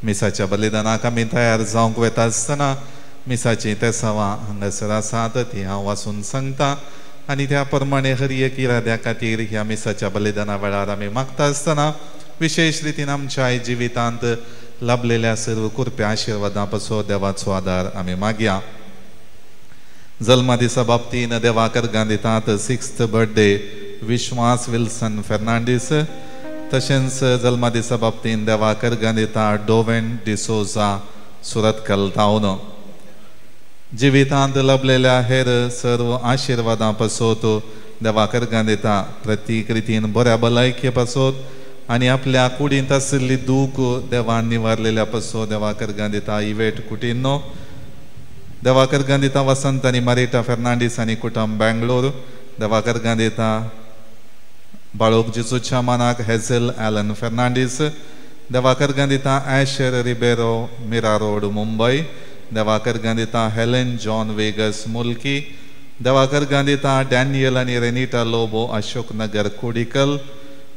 मिसाच्या बलिदानाक आमी तयार जावंक वता आसतना मिसाचीं तेसावां हांगासर आसात ती हांव वाचून सांगता आनी त्या प्रमाणे हर एक इराद्या खातीर ह्या मिसाच्या बलिदाना वेळार आमी मागता आसतना विशेश रितीन आमच्या जिवितांत लाभलेल्या सर्व कुरप्या आशिर्वादां पासून देवाचो आदार आमी मागया. जल्मा दिसा बाबतीन देवाक अर्गां दितात 6th birthday विश्वास विल्सन फेर्नांडीस. तशेंच जल्मा दिसा बाबतीन देवाक अर्गां दिता डोवेन डिसोजा सुरतकल तावन. जिवितांत लाभलेल्या हेर सर्व आशिर्वादां पासत देवाक अर्गां दिता प्रतीक रितीन बऱ्या भलायके पासत आनी आपल्या कुडींत आशिल्ली दूख देवान निवारलेल्या पासत देवाक अर्गां दिता इवेट कुटिन्नो. देवाक अर्गां दिता वसंत आनी मारिटा फेर्नांडीस आनी कुटुंब बेंगलोर. देवाक अर्गां दिता बाळोक जेजूच्या मानाक हेझल एलन फेर्नांडीस. देवाक अर्गां दिता एशर रिबेरो मिरा रोड मुंबय. देवाक अर्गां दिता हेलेन जॉन वेगस मुल्की. देवाक अर्गां दिता डॅनियल आनी रेनिटा लोबो अशोक नगर कोडिकल.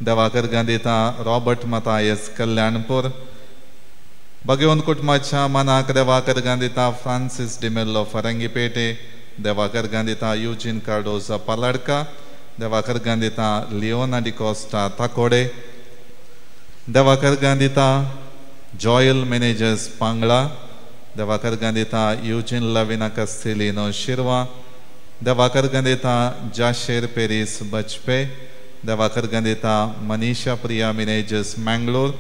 देवाक अर्गां दिता रॉबर्ट मतायस कल्याणपूर. भगवंत कुटुंबाच्या मानाक देवाक अर्गां दिता फ्रांसीस डिमेल्लो फरंगीपेटे. देवाक अर्गां दिता युजीन कार्डोजा पालाडका. देवाक अर्गां दिता लियोना डिकॉस्टा ताकोडे. देवाक अर्गां दिता जॉयल मेनेजर्स पांगळा. देवाक अर्गां दिता युजीन लविना कास्तेलिनो शिरवा. देवाक अर्गां दिता जाशेर पेरीस बचपे. देवाक अर्गां दिता मनीषा प्रिया मिनेजर्स मँगलोर.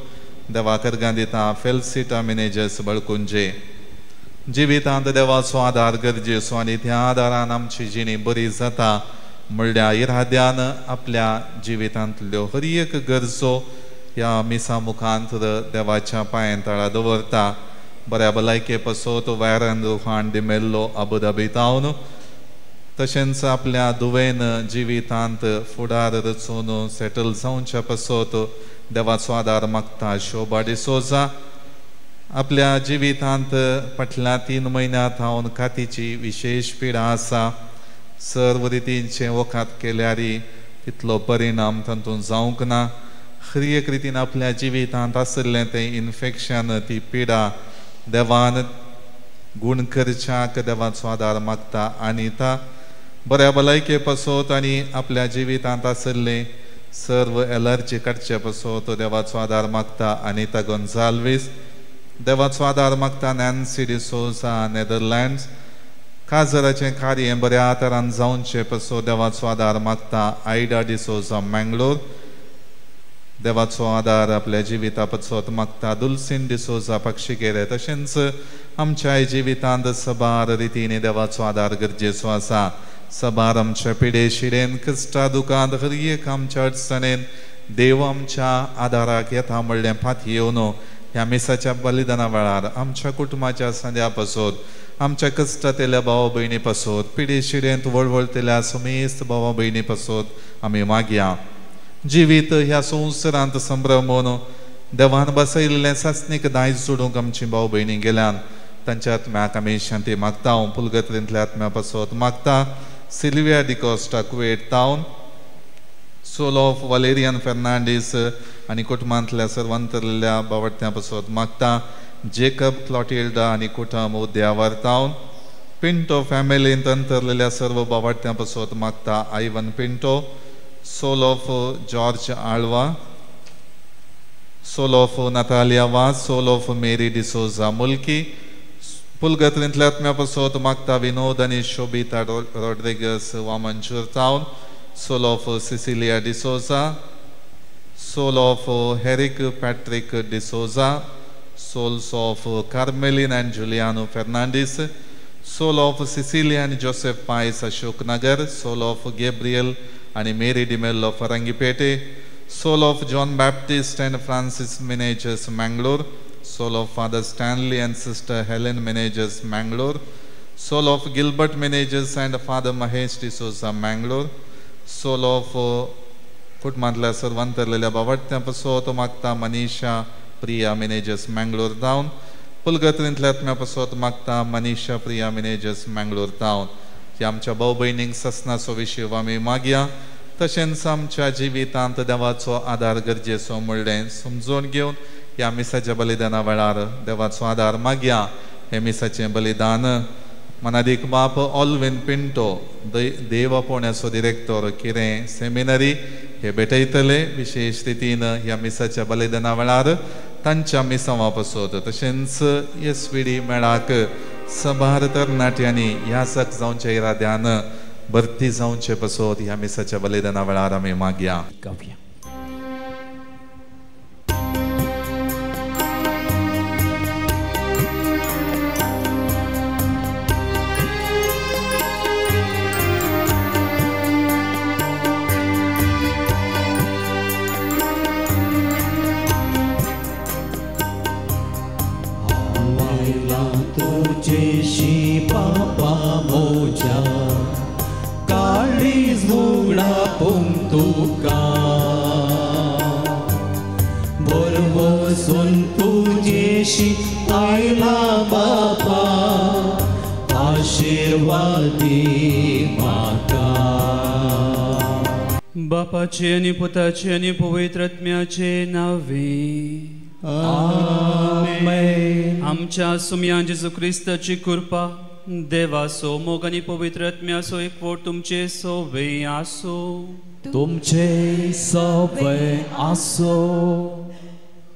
देवाक अर्गां दिता फेलसिटा मिनेजर्स बळकुंजे. जिवितांत देवाचो आदार गरजेचो आनी त्या आदारान आमची जिणी बरी जाता म्हणल्या इराद्यान आपल्या जिवितांतल्यो हर एक गरजो ह्या मिसा मुखांत देवाच्या पांयां तळा दवरता. बऱ्या भलायके पासत वॅरन रुहान डिमेल्लो अबुधाबी तावन. तशेंच आपल्या दुवेन जिवितांत फुडार रचून सेटल जावच्या पासत देवाचो आदार मागता शोभा डिसोजा. आपल्या जिवितांत फाटल्या 3 म्हयन्यां थावन कातीची विशेश पिडा आसा. सर्व रितींचें वखद केल्यार तितलो परिणाम तातूंत जावंक ना. हर एक रितीन आपल्या जिवितांत आशिल्लें तें इन्फेक्शन ती पिडा देवान गूण करच्याक देवाचो आदार मागता आनी बऱ्या भलायके पासत आनी आपल्या जिवितांत आशिल्लें सर्व एलर्जी काडचे पासत देवाचो आदार मागता अनिता गोन्साल्वीस. देवाचो आदार मागता नॅन्सी डिसोजा नेदरलँड्स. काजराचें कार्य बऱ्या तरान जावचें पासत देवाचो आदार मागता आयडा डिसोजा मँगलोर. देवाचो आदार आपल्या जिविता पासत मागता दुलसीन डिसोजा पक्षिकेरे. तशेंच आमच्या जिवितांत सबार रितीनी देवाचो आदार गरजेचो आसा. सबार आमच्या पिडे शिडेन क्रिस्ता दुकांत हर एक आमच्या अडचणेन देव आमच्या आदाराक येता म्हणलें पातयेवन ह्या मिसाच्या बलिदाना वेळार आमच्या कुटुंबाच्या संद्या पासत आमच्या कश्टांतल्या भावा भयणी पासत पिडे शिडेंत वळवळतल्या समेस्त भावा भयणी पासत आमी मागया. जिवीत ह्या संवसारांत संभ्रमून देवान बसयल्लें सासणीक दायज जोडूंक आमची भाव भयणी गेल्यान तांच्या आत्म्याक आमी शांती मागता. पुलगत्रींतल्या आत्म्या पासत मागता Sylvia D'Costa Kuwait town. Soul of Valerian Fernandes आनी कुटुंबांतल्या सर्वांतरलेल्या बावडत्यां पासत मागता जेकब क्लॉटिल्डा आनी कुटुंब उद्यावर तावन. पिंटो फॅमिलींत अंतरलेल्या सर्व बावडत्यां पासत मागता Ivan Pinto. Soul of George Alva. Soul of Natalia Vaz. Soul of Mary D'Souza Mulki. पुलगत्रींतल्या आत्म्या पासत मागता विनोद आनी Shobhita Rodrigues Vamanjoor town. Soul of Cecilia D'Souza. Soul of Herrick Patrick D'Souza. Souls of Carmelin and Juliano Fernandes. Soul of Cecilia and Joseph Paes Ashok Nagar. Soul of Gabriel आनी Mary D'Mello Farangipete. Soul of John Baptist and Francis Menezes Mangalore. Soul of Father Stanley and Sister Helen Menezes Mangalore. Soul of Gilbert Menezes and Father Mahesh D'Souza Mangalore. Soul of कुटुंबांतल्या सर्वांतरलेल्या बावडत्यां पासत मागता मनीषा प्रिया मिनेजस मँगलोर तावन. पुलगत्रींतल्या आत्म्या पासत मागता मनीषा प्रिया मिनेजस मँगलोर तावन. ह्या आमच्या भाव भयणींक ससनाचो विशय आमी मागया. तशेंच आमच्या जिवितांत देवाचो आदार गरजेचो म्हणलें समजून घेवन ह्या मिसाच्या बलिदाना वेळार देवाचो आदार मागया. हे मिसाचें बलिदान मनादीक बाप ऑल्विन पिंटो, देव आपोवण्याचो डिरेक्टर, किरें सेमिनरी हे भेटयतले. विशेश रितीन ह्या मिसाच्या बलिदाना वेळार तांच्या मिसांवा पासत तशेंच एस व्ही डी मेळाक सबार तरणाट्यांनी ह्या जावच्या इराद्यान भरती जावचे पासत ह्या मिसाच्या बलिदाना वेळार आमी मागया. बापाचे आनी पुताचे आनी पवित्र आत्म्याचे नावे आमेन. आमच्या सुम्या जेजू क्रिस्ताची कृपा, देवाचो मोग आनी पवित्र आत्म्याचो एकवट तुमचे सोवे आसो. तुमचे सोवे आसो.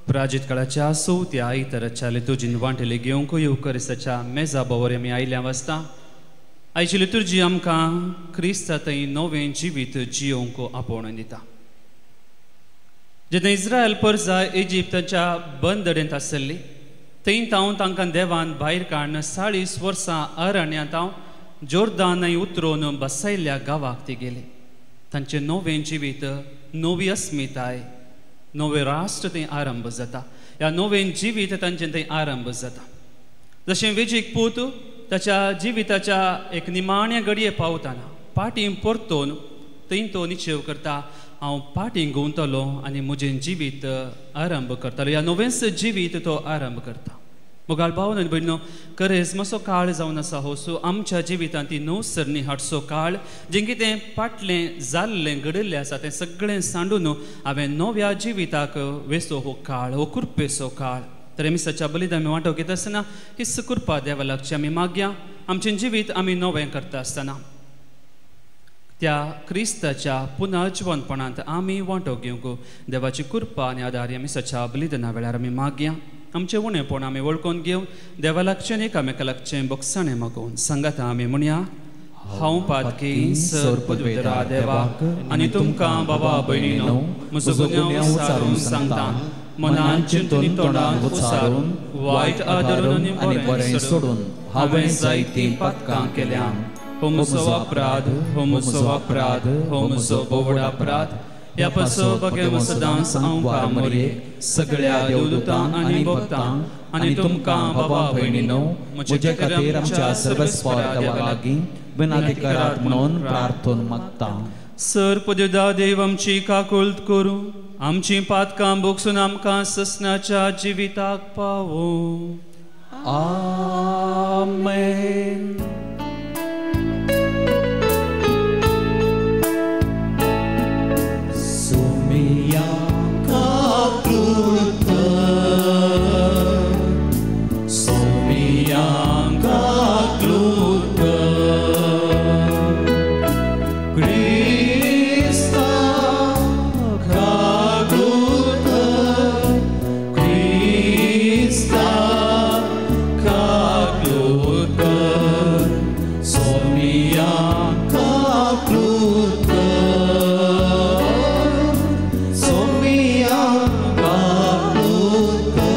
प्राजित काळाच्या चवथ्या आयताराच्या लितुर्जीन वांटेले घेवंक येवकरिसाच्या मेजा बोवर आमी आयल्या वाजता आयची लितुर्जी आमकां क्रिस्ता थंय नवें जिवीत जियोवंक आपोवणें दिता. जेन्ना इस्रायल परजा इजिप्ताच्या बंदडेंत आसली थंय तावन तांकां देवान भायर काडून 40 वर्सां अरण्यांत हांव जोर्दान न्हंय उतरून बसयल्ल्या गांवाक ती गेली. तांचें नवें जिवीत, नवी अस्मिताय, नवें राष्ट्र थंय आरंभ जाता. ह्या नवें जिवीत तांचें थंय आरंभ जाता. जशें वेजीक पूत ताच्या जिविताच्या एक निमाण्या घडये पावताना पाटीं परतून थंय तो निश्चेव करता, हांव पाटीं गुंवतलो आनी म्हजें जिवीत आरंभ करतलो. ह्या नवेंच जिवीत तो आरंभ करता. मोगाळ भाव आनी भयणो, करेजमाचो काळ जावन आसा हो. सो आमच्या जिवितांत ती नव सरणी हाडचो काळ, जें कितें फाटलें जाल्लें घडिल्लें आसा तें सगळें सांडून हांवें नव्या जिविताक वेसो हो काळ, हो कृपेचो काळ. तर मिसाच्या बलिदान आमी वांटो घेता आसतना हीच कृपा देवा लागची आमी मागया. आमचें जिवीत आमी नवें करता आसतना त्या क्रिस्ताच्या पुनर्जिवनपणांत आमी वांटो घेवंक देवाची कृपा आनी आदार ह्या मिसाच्या बलिदाना वेळार आमी मागया. आमचें उणेपण आमी वळखून घेवन देवा लागचें आनी एकामेका लागचें बोगसाणें मागोवन सांगाता आमी म्हणया, हांव पातकी सर पदवेदरा देवाक आनी तुमकां बाबा भयणीनो म्हजो गुन्यांव उचारून सांगता, मनान चिंतून तोंडान उचारून वायट आदरून आनी बरें सोडून हांवें जायतीं पातकां केल्या. हो म्हजो अपराध, हो म्हजो अपराध, हो म्हजो बोवड अपराध. ह्या पासो बगे सदांच हांव कामोरये सगळ्या देवदूतां आनी भक्तां आनी तुमकां बाबा भयणीनो म्हजे खातीर आमच्या सर्वेस्पर देवा लागीं विनंती करात म्हणून प्रार्थना मागता. सर पदवेदा देव आमची काकुळट करूं, आमची पातकां भोगसून आमकां ससनाच्या जिविताक पावो. आमेन. सुमिया काकुळट कर, सुमिया काकुळट कर, क्रिस्ता काकुळट कर, क्रिस्ता काकुळट कर, सुमिया काकुळट कर, सुमिया काकुळट कर.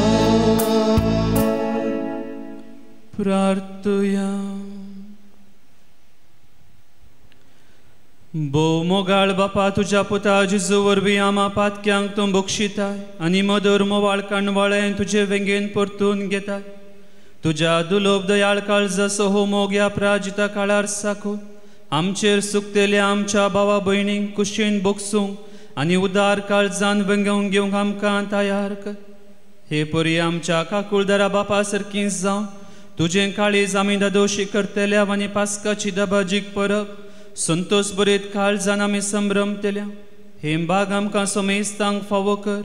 प्रार्थया. भोव मोगाळ बापा, तुज्या पुता जेजू वरवीं आमा पातक्यांक तूं बक्षिताय आनी मधुर मोवाळ काणवाळें तुजे वेंगेन परतून घेताय. तुज्या दुलोब दयाळ काळजाचो हो मोग ह्या प्राजिता काळार साकून आमचेर सुकतेल्या आमच्या भावा भयणींक कुशीन बोगसूंक आनी उदार काळजान वेंगोवन घेवंक आमकां तयार कर. हे परी आमच्या काकुळदारा बापा सारकी जावन तुजें काळीज आमी दादोशी करतल्या आनी पास्काची दबाजीक परब संतोष बरीत काळजान आमी संभ्रमतल्या. हे बाग आमकां समेस्तांक फावो कर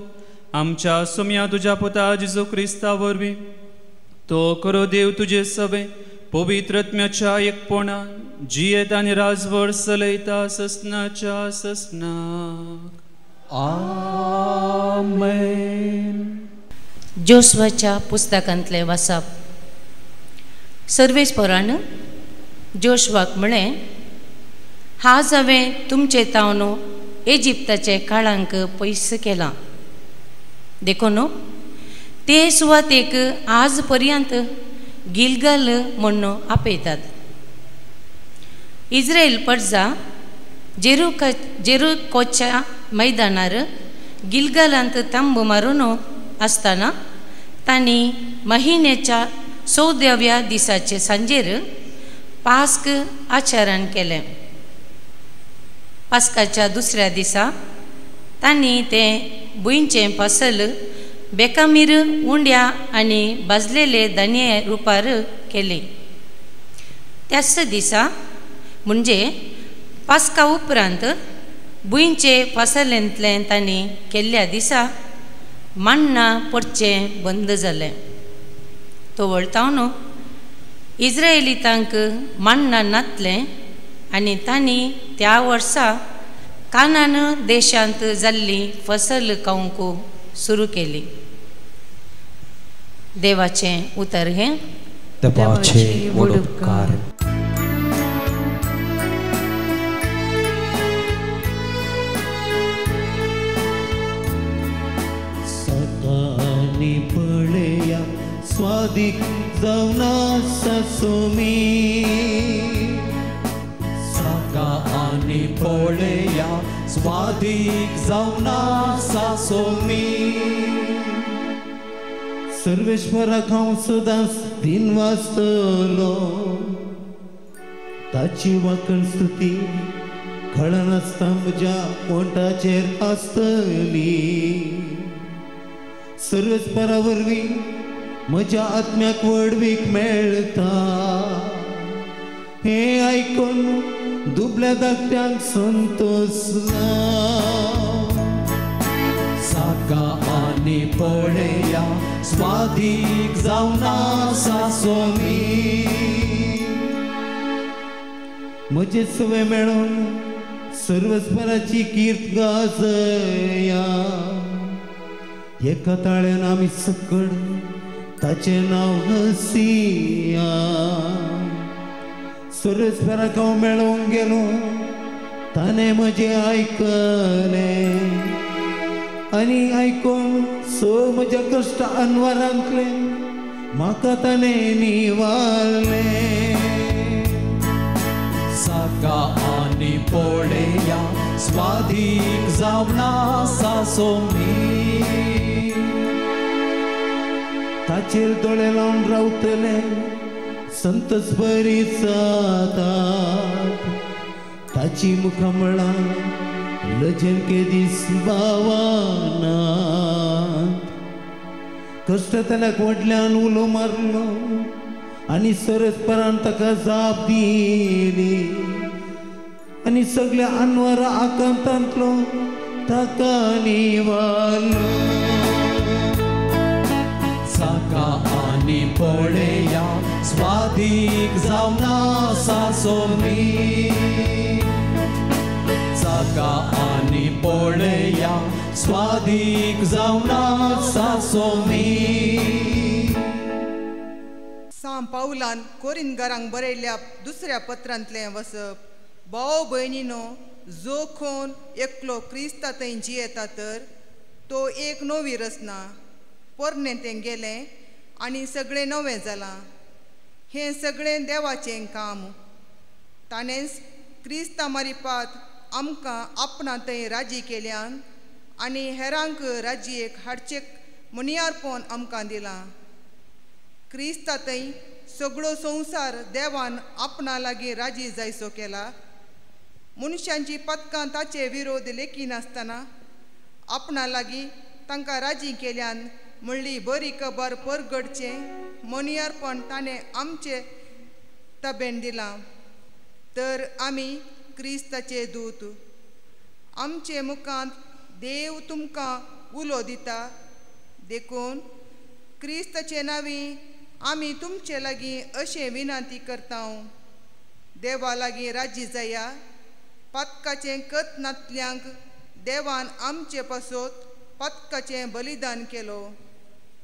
आमच्या सोम्या तुज्या पुता जेजू क्रिस्ता वरवीं तो खरो देव तुजे सवे पवित्र आत्म्याच्या एकपणान जियेत आनी राजवट चलयता ससनाच्या ससनाक. आमेन. जोशुआच्या पुस्तकांतलें वाचप. सर्वेस्परान जोशुआक म्हळें, आज हांवें तुमचे तावन इजिप्ताचे काळांक पयस केलां, देखून ते सुवातेक आज पर्यंत गिलगाल म्हूण आपयतात. इस्रायल परजा जेरुकोच्या मैदानार गिलगालांत तांबो मारून आसतना तांणी महिन्याच्या 14व्या दिसाचे सांजेर पास्क आचरण केलें. पास्काच्या दुसऱ्या दिसा तांणी तें भुंयचें फसल बेकामीर उंड्या आनी भाजलेले धान्य रुपार केले. त्याच दिसा म्हणजे पास्का उपरांत भुंयचे फसलेंतलें तांणी केल्ल्या दिसा माण्णां पडचें बंद जालें. तो वळतावन इस्रायलितांक माण्णां नातलें आनी तांणी त्या वर्सा कानान देशांत जाल्ली फसल खावंक सुरू केली. देवाचें उतर हें. देवाचे व्हड उपकार. सकाळी पळया स्वादीक जावन आसा सुमी, साका आनी पळया स्वादीक जावन आसा सुमी. सर्वेश्वराक हांव सदांच दिन वाचतलो, ताची वाकण स्तुती कळनासतना म्हज्या ओंठाचेर आसतली. सर्वेस्परा वरवीं म्हज्या आत्म्याक व्हडवीक मेळटा, हें आयकून दुबल्या धाकट्यांक संतोश ना. साका आनी पळया स्वादीक जावन आसा स्वामी, म्हजे सवे मेळून सर्वस्वराची कीर्त गाजया. एका ताळ्यान आमी सकड ताचें नांव हसिया. सर्वेस्पराक हांव मेळोंक गेलो, ताणें म्हजें आयकलें आनी आयकून स म्हज्या कश्ट अनवरांतलें म्हाका ताणें निवारलें. साका आनी पळया स्वादीक जावन आसा सोमी, ताचेर दोळे लावन रावतले संतस बरी जातात. ताची मुखामळां लजेन केदीस बावानात. कश्ट ताणें व्हडल्यान उलो मारलो आनी सरस्परान ताका जाप दिली आनी सगल्या अनवरा आकांतांतलो ताका निवारलो. साका आनी पळया स्वादीक जावन आसा सोमी, साका आनी पळया स्वादीक जावन आसा सोमी. सां पावलान कोरिनगारांक बरयल्ल्या दुसऱ्या पत्रांतलें वसप. भाव भयणीनो, जो कोण एकलो क्रिस्ता थंय जियेता तर तो एक नवी रचना, पोरणें तें गेलें आनी सगळें नवें जालां. हें सगळें देवाचें काम. ताणेंच क्रिस्ता मारिपात आमकां आपणा थंय राजी केल्यान आनी हेरांक राजयेक हाडचें मुनियारपण आमकां दिलां. क्रिस्ता थंय सगळो संवसार देवान आपणा लागीं राजी जायसो केला. मनशांची पदकां ताचे विरोध लेखिनासतना आपणा लागीं तांकां राजी केल्यान म्हणली बरी खबर परगडचें मनियारपण ताणें आमचे तबेन दिलां. तर आमी क्रिस्ताचे दूत. आमचे मुखांत देव तुमकां उलो दिता देखून क्रिस्ताचे नांवी आमी तुमचे लागीं अशें विनंती करता, देवा लागीं राजी जाया। पातकाचें कत नातल्यांक देवान आमचे पासत पातकाचें बलिदान केलो,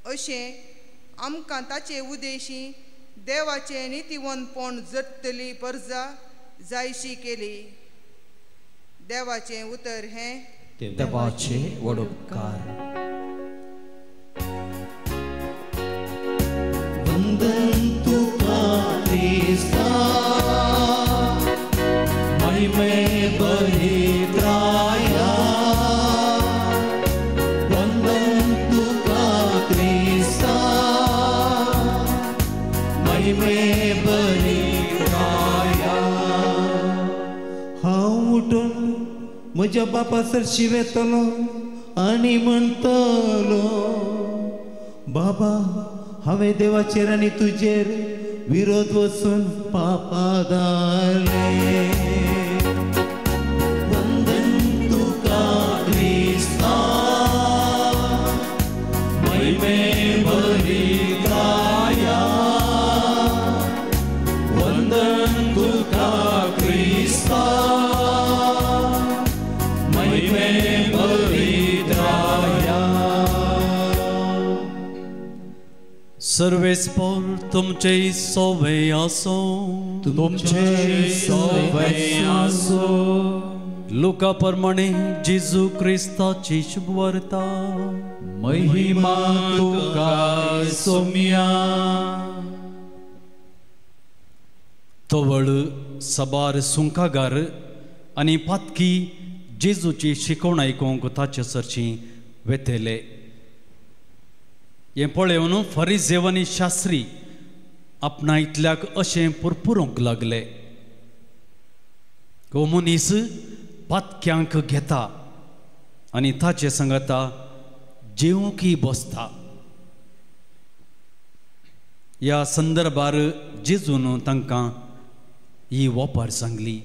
अशें आमकां ताचे उदेशी देवाचें नितीवंतपण जडटली परजा जायशी केली। देवाचें उतर हें देवाचे व्हड उपकार। वंदन तुका क्रिस्ता महिमे बरित्राया, वंदन तुका क्रिस्ता महिमे बरित्राया। हांव उठून म्हज्या बापा सरशी वेतलो आनी म्हणटलो, बाबा हांवें देवाचेर आनी तुजेर विरोध वचून पापा धाडले। वंदन तुका क्रिस्ता महिमे बरित्राया, वंदन तुका क्रिस्ता महिमे बरित्राया। सर्वेस्पोर तुमचे सोवे आसो, तुमचे सोवे आसो। लुका प्रमाणे जेजू क्रिस्ताची शुभवार्ता। महिमा तुका सोम्या। तवळ सबार सुंकागार आनी पातकी जेजूची शिकवण आयकूंक ताचे सरशी वेतेले। हें पळोवन फरिजेव आनी शास्त्री आपणा इतल्याक अशें पुरपुरूंक लागले, हो मनीस पातक्यांक घेता आनी ताचे संगता जेवंकय बसता। ह्या संदर्भार जेजून तांकां ही वोपार सांगली।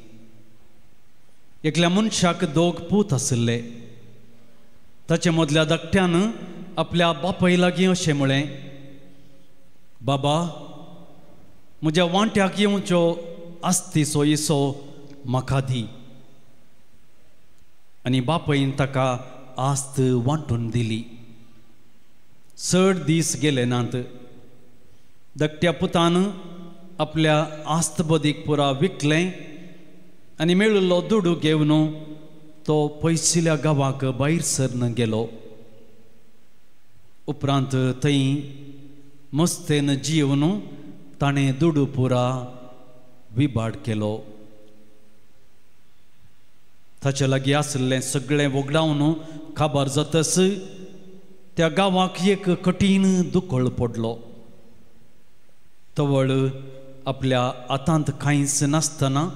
एकल्या मनशाक दोग पूत आशिल्ले। ताचे मदल्या धाकट्यान आपल्या बापाय लागीं अशें म्हळें, बाबा म्हज्या वांट्याक येवच्यो आस्तीचो इसो म्हाका दी। आनी बापायन ताका आस्त वांटून दिली। चड दीस गेले नात, धाकट्या पुतान आपल्या आस्तबदीक पुरा विकलें आनी मेळिल्लो दुडू घेवन तो पयसिल्या गांवाक भायर सरन गेलो। उपरांत थंय मस्तेन जिवन ताणें दुडू पुरा विबाड केलो। ताचे लागीं आशिल्लें सगळें वगडावन काबार जातच त्या गांवाक एक कठीण दुकळ पडलो। तवळ आपल्या हातांत कांयच नासतना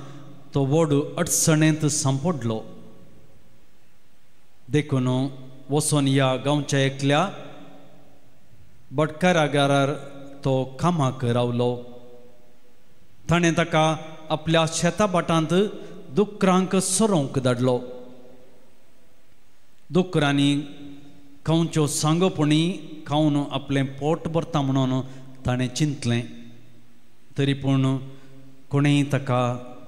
तो व्हड अडचणेंत सांपडलो। देखून वचून ह्या गांवच्या एकल्या बटकारागारार तो कामाक रावलो। ताणें ताका आपल्या शेताभाटांत दुकरांक सरोवंक धाडलो। दुकरांनी खावच्यो सांगोपणी खावन आपलें पोट भरता म्हणून ताणें चिंतलें, तरी पूण कोणेंय ताका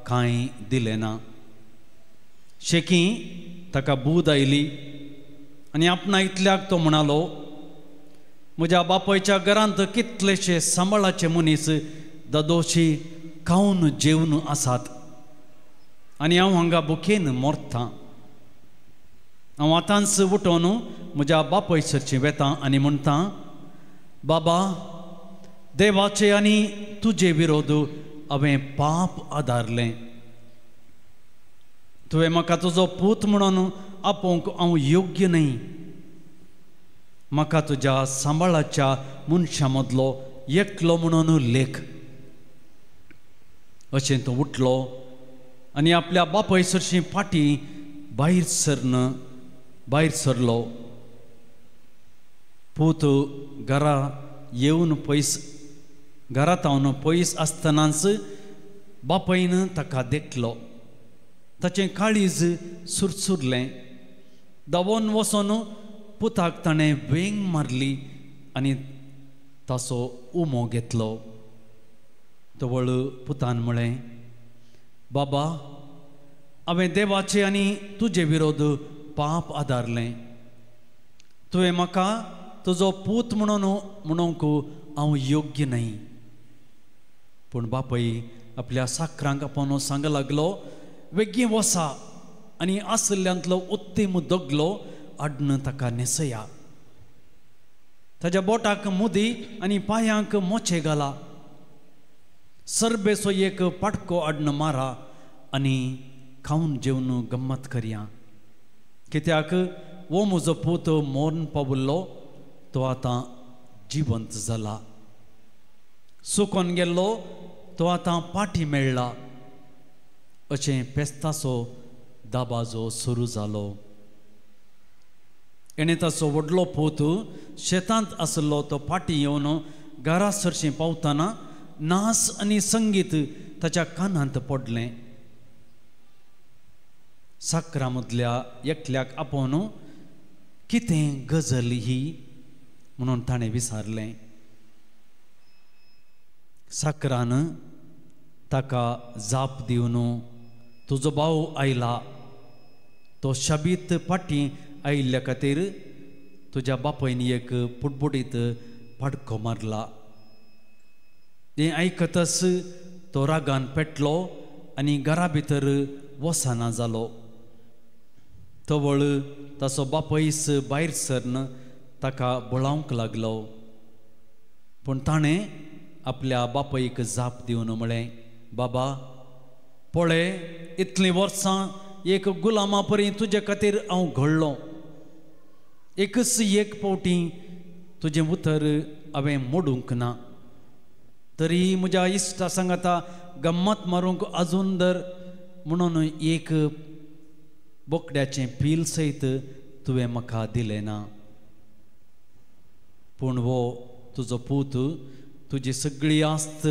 कांय दिलें ना। शेकी ताका बूद आयली आनी आपणा इतल्याक तो म्हणालो, म्हज्या बापायच्या घरांत कितलेशे सांबाळाचे मनीस दादोशी खावन जेवन आसात आनी हांव हांगा भुकेन मरतां। हांव आतांच उठोवन म्हज्या बापाय सरचें वेतां आनी म्हणटां, बाबा देवाचे आनी तुजे विरोध हांवें पाप आदारलें। तुवें म्हाका तुजो पूत म्हणून आपोवंक हांव योग्य न्हय। म्हाका तुज्या सांबाळाच्या मनशां मदलो एकलो म्हणून लेख। अशें तो उठलो आनी आपल्या बापाय सरशी फाटीं भायर सरलो। पूत घरा येवन पयस घरांत हांव पयस आसतनाच बापायन ताका देखलो। ताचें काळीज सुरसुरलें। धांवून वचून पुताक ताणें वेंग मारली आनी ताचो उमो घेतलो. तवळ पुतान म्हळें, बाबा, हांवें देवाचे आनी तुजे विरोध पाप आदारलें. तुवें म्हाका तुजो पूत म्हणून म्हणूंक हांव योग्य न्हय. पूण बापय आपल्या साकरांक आपोवन सांग लागलो, वेगीं वसा आनी आशिल्ल्यांतलो उत्तीम दगलो आडन ताका न्हेसया, ताज्या बोटाक मुदी आनी पांयांक मोचे घाला, सरबेचो एक पाटको आडन मारा आनी खावन जेवन गम्मत करया. कित्याक वो म्हजो पूत मोर्न पावल्लो तो आतां जिवंत जाला, सुकोन गेल्लो तो आतां पाटी मेळ्ळा. अशें पेस्ताचो दाबाजो सुरू जालो. एणे ताचो व्हडलो पूत शेतांत आसलो तो पाटी येवन घरा सरशीं पावतना नास आनी संगीत ताच्या कानांत पडलें. साकरा मदल्या एकल्याक आपोवन कितें गजल ही म्हणून ताणें विचारलें. साकरान ताका जाप दिवन, तुजो भाव आयला, तो शबीत पाटी आयिल्ल्या खातीर तुज्या बापायन एक पुटपुटीत पाडको मारला. हें आयकतच तो रागान पेटलो आनी घरा भितर वसना जालो. तवळ ताचो बापयस भायर सरन ताका बळावंक लागलो. पूण ताणें आपल्या बापयक जाप दिवन म्हळें, बाबा, पळय, इतलीं वर्सां एक गुलामा परी तुजे खातीर हांव घडलो, एकच एक फावटी तुजें उतर हांवें मोडूंक ना, तरी म्हज्या इश्टा सांगाता गम्मत मारूंक आजून दर म्हणून एक बोकड्याचें पील सयत तुवें म्हाका दिलें ना. पूण हो तुजो पूत तुजी सगळी आस्त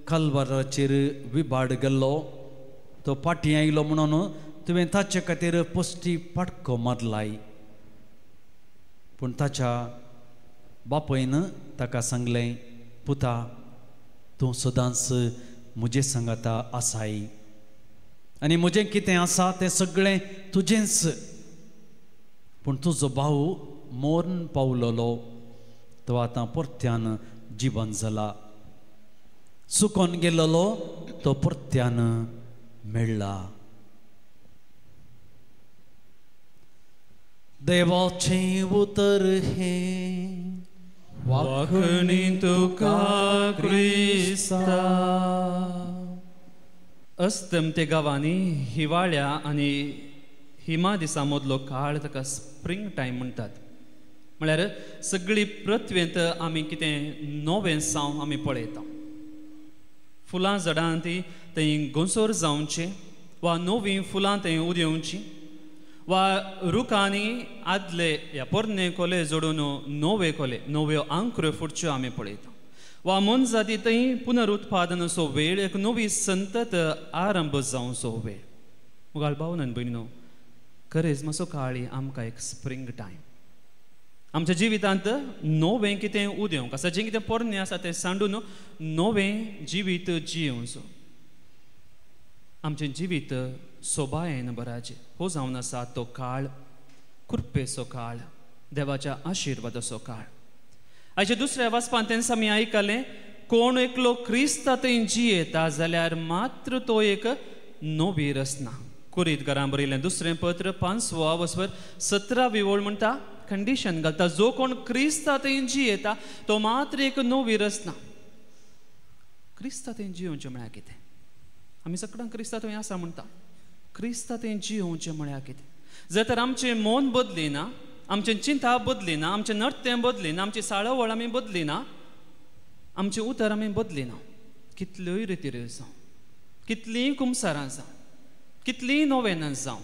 कालवाराचेर विबाड गेल्लो, तो पाटी आयलो म्हणून तुवें ताचे खातीर पोस्टी पाटको मारलाय. पूण ताच्या बापायन ताका सांगलें, पुता, तूं सदांच म्हजे सांगाता आसाय आनी म्हजें कितें आसा तें सगळें तुजेंच. पूण तुजो भाव मोर्न पावलोलो तो आतां परत्यान जिवन जाला, सुकोन गेल्लो तो परत्यान मेळ्ळा. देवाचें उतर हें वाखणी तुका क्रिस्ता. अस्तमते गांवांनी हिवाळ्या आनी हिमा दिसा मदलो काळ ताका स्प्रींग टायम म्हणटात. म्हळ्यार सगळी पृथ्वेंत आमी कितें नवें साव आमी पळयता. फुलां झाडां ती थंय गोंसोर जावचें वा नवीं फुलां थंय उदेवचीं वा रुखांनी आदले ह्या पोरणे कोले जोडून नवे कोले नव्यो आंकऱ्यो फुटच्यो आमी पळयता वा मोनजाती थंय पुनरुत्पादनाचो वेळ एक नवी संतत आरंभ जावचो वेळ. मुगाल भाव आनी भयणीनो, करेजमाचो काळ आमकां एक स्प्रींग टायम. आमच्या जिवितांत नवें कितें उदेवंक आसा, जें कितें पोरणें आसा तें सांडून नवें जिवीत जियेवचो. आमचें जिवीत सोबायेन बराचें हो जावन आसा तो काळ कृपेचो काळ, देवाच्या आशिर्वादाचो काळ. आयच्या दुसऱ्या वाचपांत तेन्ना आमी आयकलें, कोण एकलो क्रिस्ता थंय जियेता जाल्यार मात्र तो एक नवी रचना. कुरीत घरां बरयलें दुसरें पत्र 5 वसवर 17 वळ म्हणटा, कंडिशन घालता, जो कोण क्रिस्ता थंय जियेता तो मात्र एक नवी रचना. क्रिस्ता थंय जियोवचें म्हळ्यार कितें? आमी सगळ्यांक क्रिस्ता थंय आसा म्हणटा. क्रिस्ता थंय जियोवचें म्हळ्यार कितें? जर तर आमचें मन बदली ना, आमचें चिंता बदली ना, आमचें नर्तें बदली ना, आमची साळावळ आमी बदली ना, आमचें उतर आमी बदली ना, कितल्योय रिती जावं, कितलींय कुमसारां जावं, कितलींय नोवेनां जावं,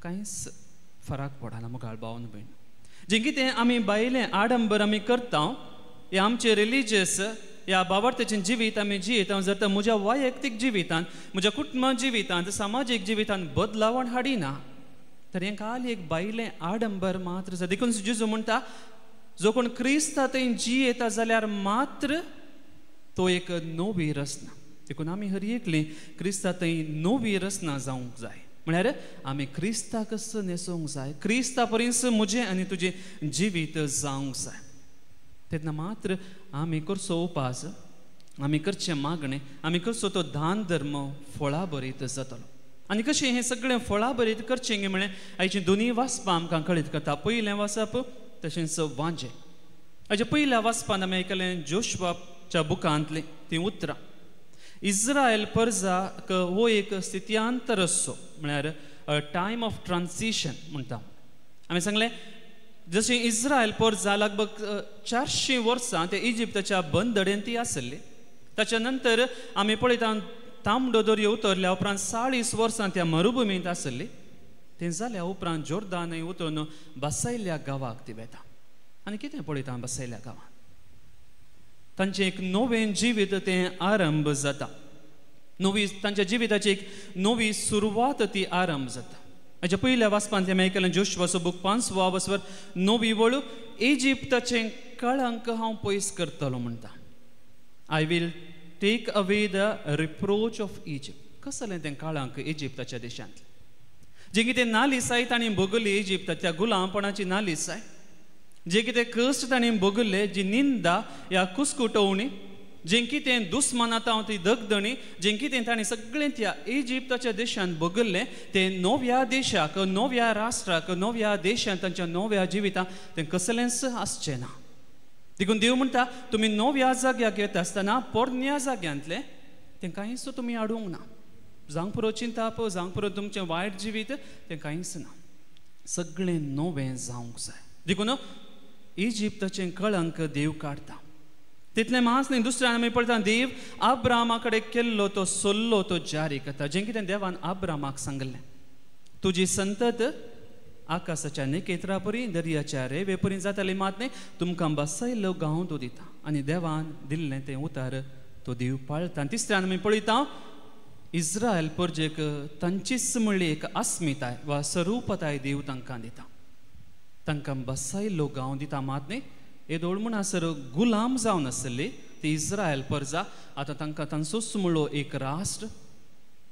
कांयच फरक पडना मुखार भाव आनी भयण. जें कितें आमी भायलें आडंबर आमी करता, हें आमचें रिलिजियस ह्या बावडतेचें जिवीत आमी जियेता, जर तर म्हज्या वैयक्तीक जिवितांत, म्हज्या कुटुंबा जिवितांत, समाजीक जिवितांत बदलावण हाडिना, तर हें खाली एक बायलें आडंबर मात्र आसा. देखून जेजू म्हणटा जो कोण क्रिस्ता थंय जियेता जाल्यार मात्र तो एक नवी रचना. देखून आमी हर एकली क्रिस्ता थंय नवी रचना जावंक जाय. म्हळ्यार आमी क्रिस्ताकच न्हेसोवंक जाय, क्रिस्ता पर्यंत म्हजें आनी तुजें जिवीत जावंक जाय. तेन्ना मात्र आमी करचो उपास, आमी करचें मागणें, आमी करचो तो दान धर्म फळा बरीत जातलो. आनी कशें हें सगळें फळा बरीत करचें गे म्हळें आयचीं दोनूय वाचपां आमकां कळीत करता. पयलें वाचप तशेंच वांजें. हाच्या पयल्या वाचपान आमी आयकलें जोशुआच्या बुकांतलीं तीं उतरां. इस्रायल परजाक हो एक स्थित्यांतर असो म्हळ्यार टायम ऑफ ट्रान्सिशन म्हणटा. आमी सांगलें जशें इस्रायल परजा लगभग 400 वर्सां ते इजिप्ताच्या बंदडेन ती आसली. ताच्या नंतर आमी पळयता तांबडो दर्यो उतरल्या उपरांत 40 वर्सां त्या मरुभुमींत आसली. तें जाल्या उपरांत जोर्दानय उतरून बसयल्ल्या गांवाक ती वेता. आनी कितें पळयता बसयल्ल्या गांवांत तांचें एक नवें जिवीत तें आरंभ जाता. नवी तांच्या जिविताची एक नवी सुरवात ती आरंभ जाता. हाच्या पयल्या वाचपांत आमी आयकलें जोशुआचो बूक 5 वसवर नवी वळू इजिप्ताचें कळंक हांव पयस करतलो म्हणटा. I will take away the reproach of Egypt. कसलें तें कळंक इजिप्ताच्या देशांतलें जें कितें नालिसाय तांणी भोगली इजिप्ताच्या गुलामपणाची नालिसाय, जे कितें कश्ट तांणी भोगले, जी निंदा ह्या कुस्कुटोवणी, जें कितें दुस्मानांत ती दगदणी, जें कितें तांणी सगळें त्या इजिप्ताच्या देशांत भोगल्लें तें नव्या देशाक, नव्या राष्ट्राक, नव्या देशांत तांच्या नव्या जिवितांत तें कसलेंच आसचें ना. देखून देव म्हणटा तुमी नव्या जाग्याक येता आसतना पोरण्या जाग्यांतलें तें कांयच तुमी हाडूंक ना. जावंक पुरो चिंताप, जावंक पुरो तुमचें वायट जिवीत, तें कांयच ना. सगळें नवें जावंक जाय. देखून इजिप्ताचें कळंक देव काडटा. तितलें मास न्ही, दुसऱ्यान आमी पळयता देव आब्रामा कडेन केल्लो तो सल्लो तो जारी करता. जें कितें देवान आब्रामाक सांगलें, तुजी संतत आकाशाच्या नखेत्रां परी दर्याच्या रेवे परी जाताली मात न्ही, तुमकां बसयल्लो गांव तो दिता. आनी देवान दिल्लें तें उतार तो देव पाळटा. आनी तिसऱ्यान आमी पळयता इस्रायल परजेक तांचीच म्हणली एक अस्मिताय वा स्वरूपताय देव तांकां दिता. तांकां बसयल्लो गांव दिता मात न्ही, येदोळ म्हणसर गुलाम जावन आसली ती इस्रायल परजा आतां तांकां तांचोच म्हणलो एक राष्ट्र,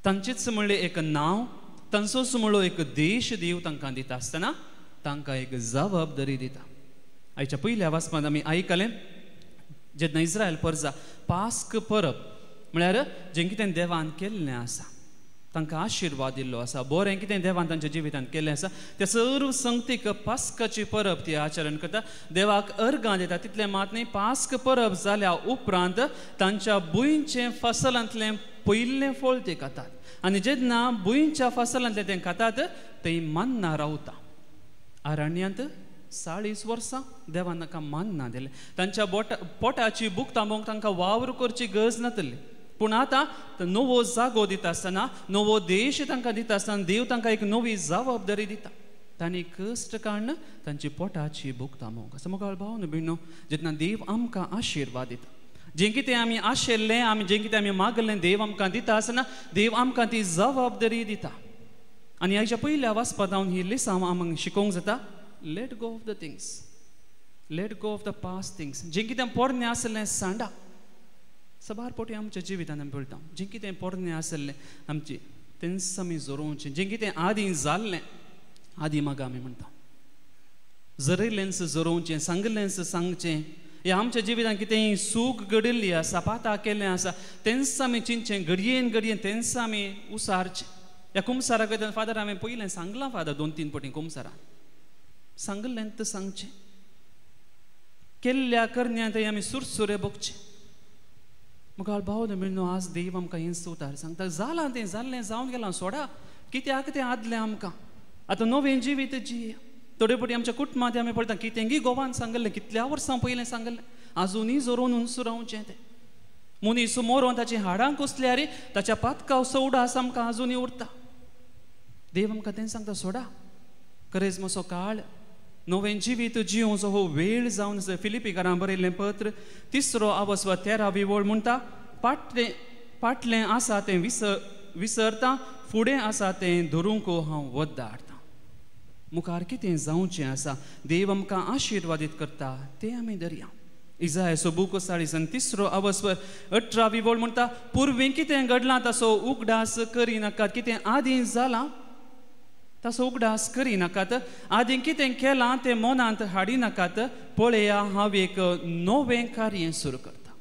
तांचेच म्हणलें एक नांव, तांचोच म्हणलो एक देश देव तांकां दिता आसतना तांकां एक जबाबदारी दिता. आयच्या पयल्या वाचपांत आमी आयकलें जेन्ना इस्रायल परजा पास्क परब म्हळ्यार जें कितें देवान केल्लें आसा, तांकां आशिर्वाद दिल्लो आसा, बरें कितें देवान तांच्या जिवितांत केल्लें आसा, त्या सर्व संगतीक पास्काची परब ती आचरण करता, देवाक अर्गां दिता. तितलें मात न्ही, पास्क परब जाल्या उपरांत तांच्या भुंयचें फसलांतलें पयलें फळ ते खातात. आनी जेन्ना भुंयच्या फसलांतलें तें खातात थंय मान्ना रावता. अरण्यांत 40 वर्सां देवान तांकां मान्ना दिलें. तांच्या पोटाची भूक थांबोवंक तांकां वावर करची गरज नासली. पूण आतां नवो जागो दिता आसतना, नवो देश तांकां दिता आसतना देव तांकां एक नवी जबाबदारी दिता. तांणी कश्ट काडून तांची पोटाची भूक थांबोवंक. आसा मुखार भाव भयणो, जेन्ना देव आमकां आशिर्वाद दिता, जें कितें आमी आशिल्लें, आमी जें कितें आमी मागलें देव आमकां दिता आसतना देव आमकां ती जबाबदारी दिता. आनी आयच्या पयल्या वाचपांत हांव ही लिसांव आमकां शिकोवंक जाता. Let go of the things, let go of the past things. जें कितें पोरणें आसलें सांडा. सबार पोटी आमच्या जिवितान आमी पळयता जें कितें पोरणें आसलें आमचें तेंच आमी जोरोवचें. जें कितें आदीं जाल्लें आदीं मागीर आमी म्हणटा जरयल्लेंच जोरोवचें, सांगलेंच सांगचें. ह्या आमच्या जिवितान कितेंय सूख घडिल्ली आसा, पाता केल्लें आसा, तेंच आमी चिंतचें, घडयेन घडयेन तेंच आमी उसारचें. ह्या कुमसाराक वयतना फादर हांवें पयलें सांगलां, फादर 2-3 पटी कुमसारान सांगलें तर सांगचें. केल्ल्या करण्यांत आमी सुरसुरे भोगचें. मुखार भाव न्हू आज देव आमकां हेंच उतार सांगता, जालां तें जाल्लें जावन गेलां, सोडा कित्याक तें आदलें आमकां, आतां नवें जिवीत जी. थोडे पटी आमच्या कुटुंबांत आमी पळयता कितेंगी गोवान सांगलें, कितल्या वर्सां पयलें सांगलें, आजुनूय जोरोवन उंच रावचें तें. मनीस मोरोन ताची हाडां कुसल्यार ताच्या पातकाव सवडा आसा आमकां आजुनूय उरता. देव आमकां तें सांगता सोडा, करेजमाचो काळ, नवें जिवीत जिवचो हो वेळ जावन आसा. फिलिपीकारां बरयल्लें पत्र 3 आवस 13 वळ म्हणटा, पाटलें आसा तें विसरता, फुडें आसा तें धरूंक हांव वद्दारतां. मुखार कितें जावचें आसा, देव आमकां आशिर्वादीत करता तें आमी धरया. इजायाचो बूक 43 अवस्वर 18 वळ म्हणटा, पुर्वी कितें घडलां ताचो उगडास करिनाकात, कितें आदीं जालां ताचो उगडास करिनाकात, आदीं कितें केलां तें मनांत हाडिनाकात, पळया हांव एक नवें कार्य सुरू करता.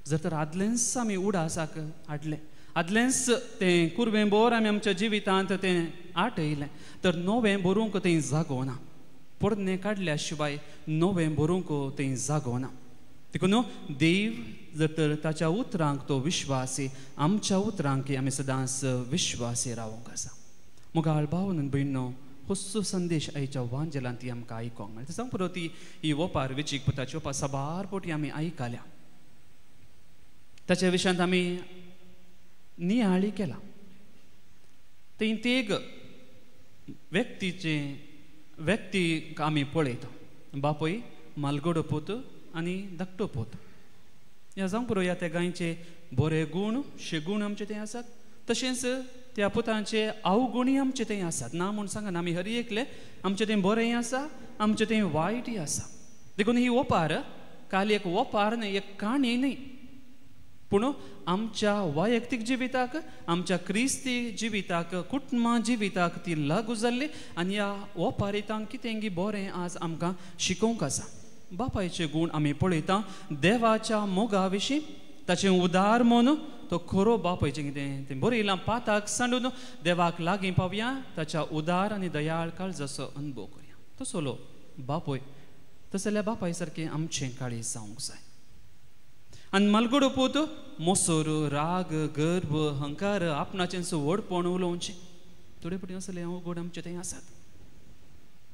जर तर आदलेंच आमी उडासाक हाडलें, आदलेंच तें कुरवें बोर आमी आमच्या जिवितांत तें आटयलें तर नवें बरोवंक तें जागो ना. पोरणें काडल्या शिवाय नवें बरोवंक तें जागो ना. देखून देव जर तर ताच्या उतरांक तो विश्वासी, आमच्या उतरांक आमी सदांच विश्वासी रावंक आसा. मुगाळ भावन भयणो होसो संदेश आयच्या वांजेलांत ती आमकां आयकोंक मेळटा. सांग पुरो ती ही ओपार वेचीक पुताची ओपार साबार पोटी आमी आयकल्या, ताच्या विशयांत आमी नियाळी केला. थंय तेग व्यक्तीचे व्यक्तीक आमी पळयता, बापूय, मालगडो पूत आनी धाकटो पूत. ह्या जावंक पुरो ह्या तेगांयचे बरे गूण शेगूण आमचे थंय आसात, तशेंच त्या पुतांचे अवगुणूय आमचे थंय आसात. ना म्हूण सांगना, आमी हर एकले आमचे थंय बरेंय आसा, आमचे थंय वायटय आसा. देखून ही ओपार काल एक ओपार न्हय, एक काणी न्हय, पूण आमच्या वैयक्तीक जिविताक, आमच्या क्रिस्ती जिविताक, कुटुंबा जिविताक ती लागू जाल्ली आनी ह्या ओपारितांक कितें बरें आज आमकां शिकोवंक आसा. बापायचे गूण आमी पळयता, देवाच्या मोगा विशीं ताचें उदार मन, तो खरो बापायचें कितें तें बरयलां, पाताक सांडून देवाक लागीं पावया, ताच्या उदार आनी दयाळ काळजाचो अनुभव करया. तसलो बापूय, तसल्या बापाय सारकें आमचें काळीज जावंक जाय. आनी मालगडो पूत मोसोर, राग, गर्व, हंकार, आपणाचें व्हडपण उलोवचें. थोडे फावटी असले अवगूण आमचे थंय आसात.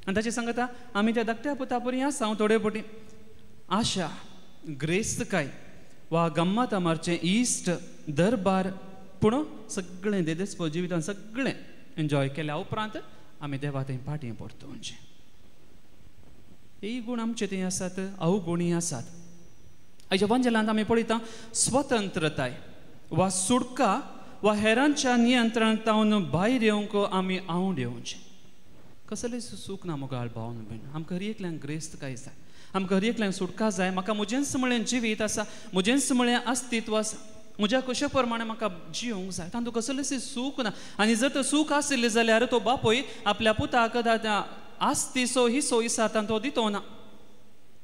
आनी ताचें सांगता आमी त्या धाकट्या पुता परी आसा. हांव थोडे फावटी आशा, ग्रेस्तकाय वा गम्मत मारचें इश्ट, दरबार, पूण सगळें देदेसपो जिवितान सगळें एन्जॉय केल्या उपरांत आमी देवा थंय फाटीं परतोवचें. हे गूण आमचे थंय आसात, अवगुणूय आसात. आयच्या वंजलांत आमी पळयता स्वतंत्रताय वा सुटका वा हेरांच्या नियंत्रणांत भायर येवंक आमी आवड येवचें. कसलें सूख ना मुगाळ भावन भयण, आमकां हर एकल्यांक ग्रेस्तकाय जाय, आमकां हर एकल्यांक सुटका जाय. म्हाका म्हजेंच म्हळें जिवीत आसा, म्हजेंच म्हळें अस्तित्व आसा, म्हज्या कशे प्रमाणे म्हाका जिवंक जाय, तातूंत कसलेंच सूख ना. आनी जर तर सूख आशिल्लें जाल्यार तो बापूय आपल्या पुताक आस्तीचो हिसो इसारता तो दितो ना.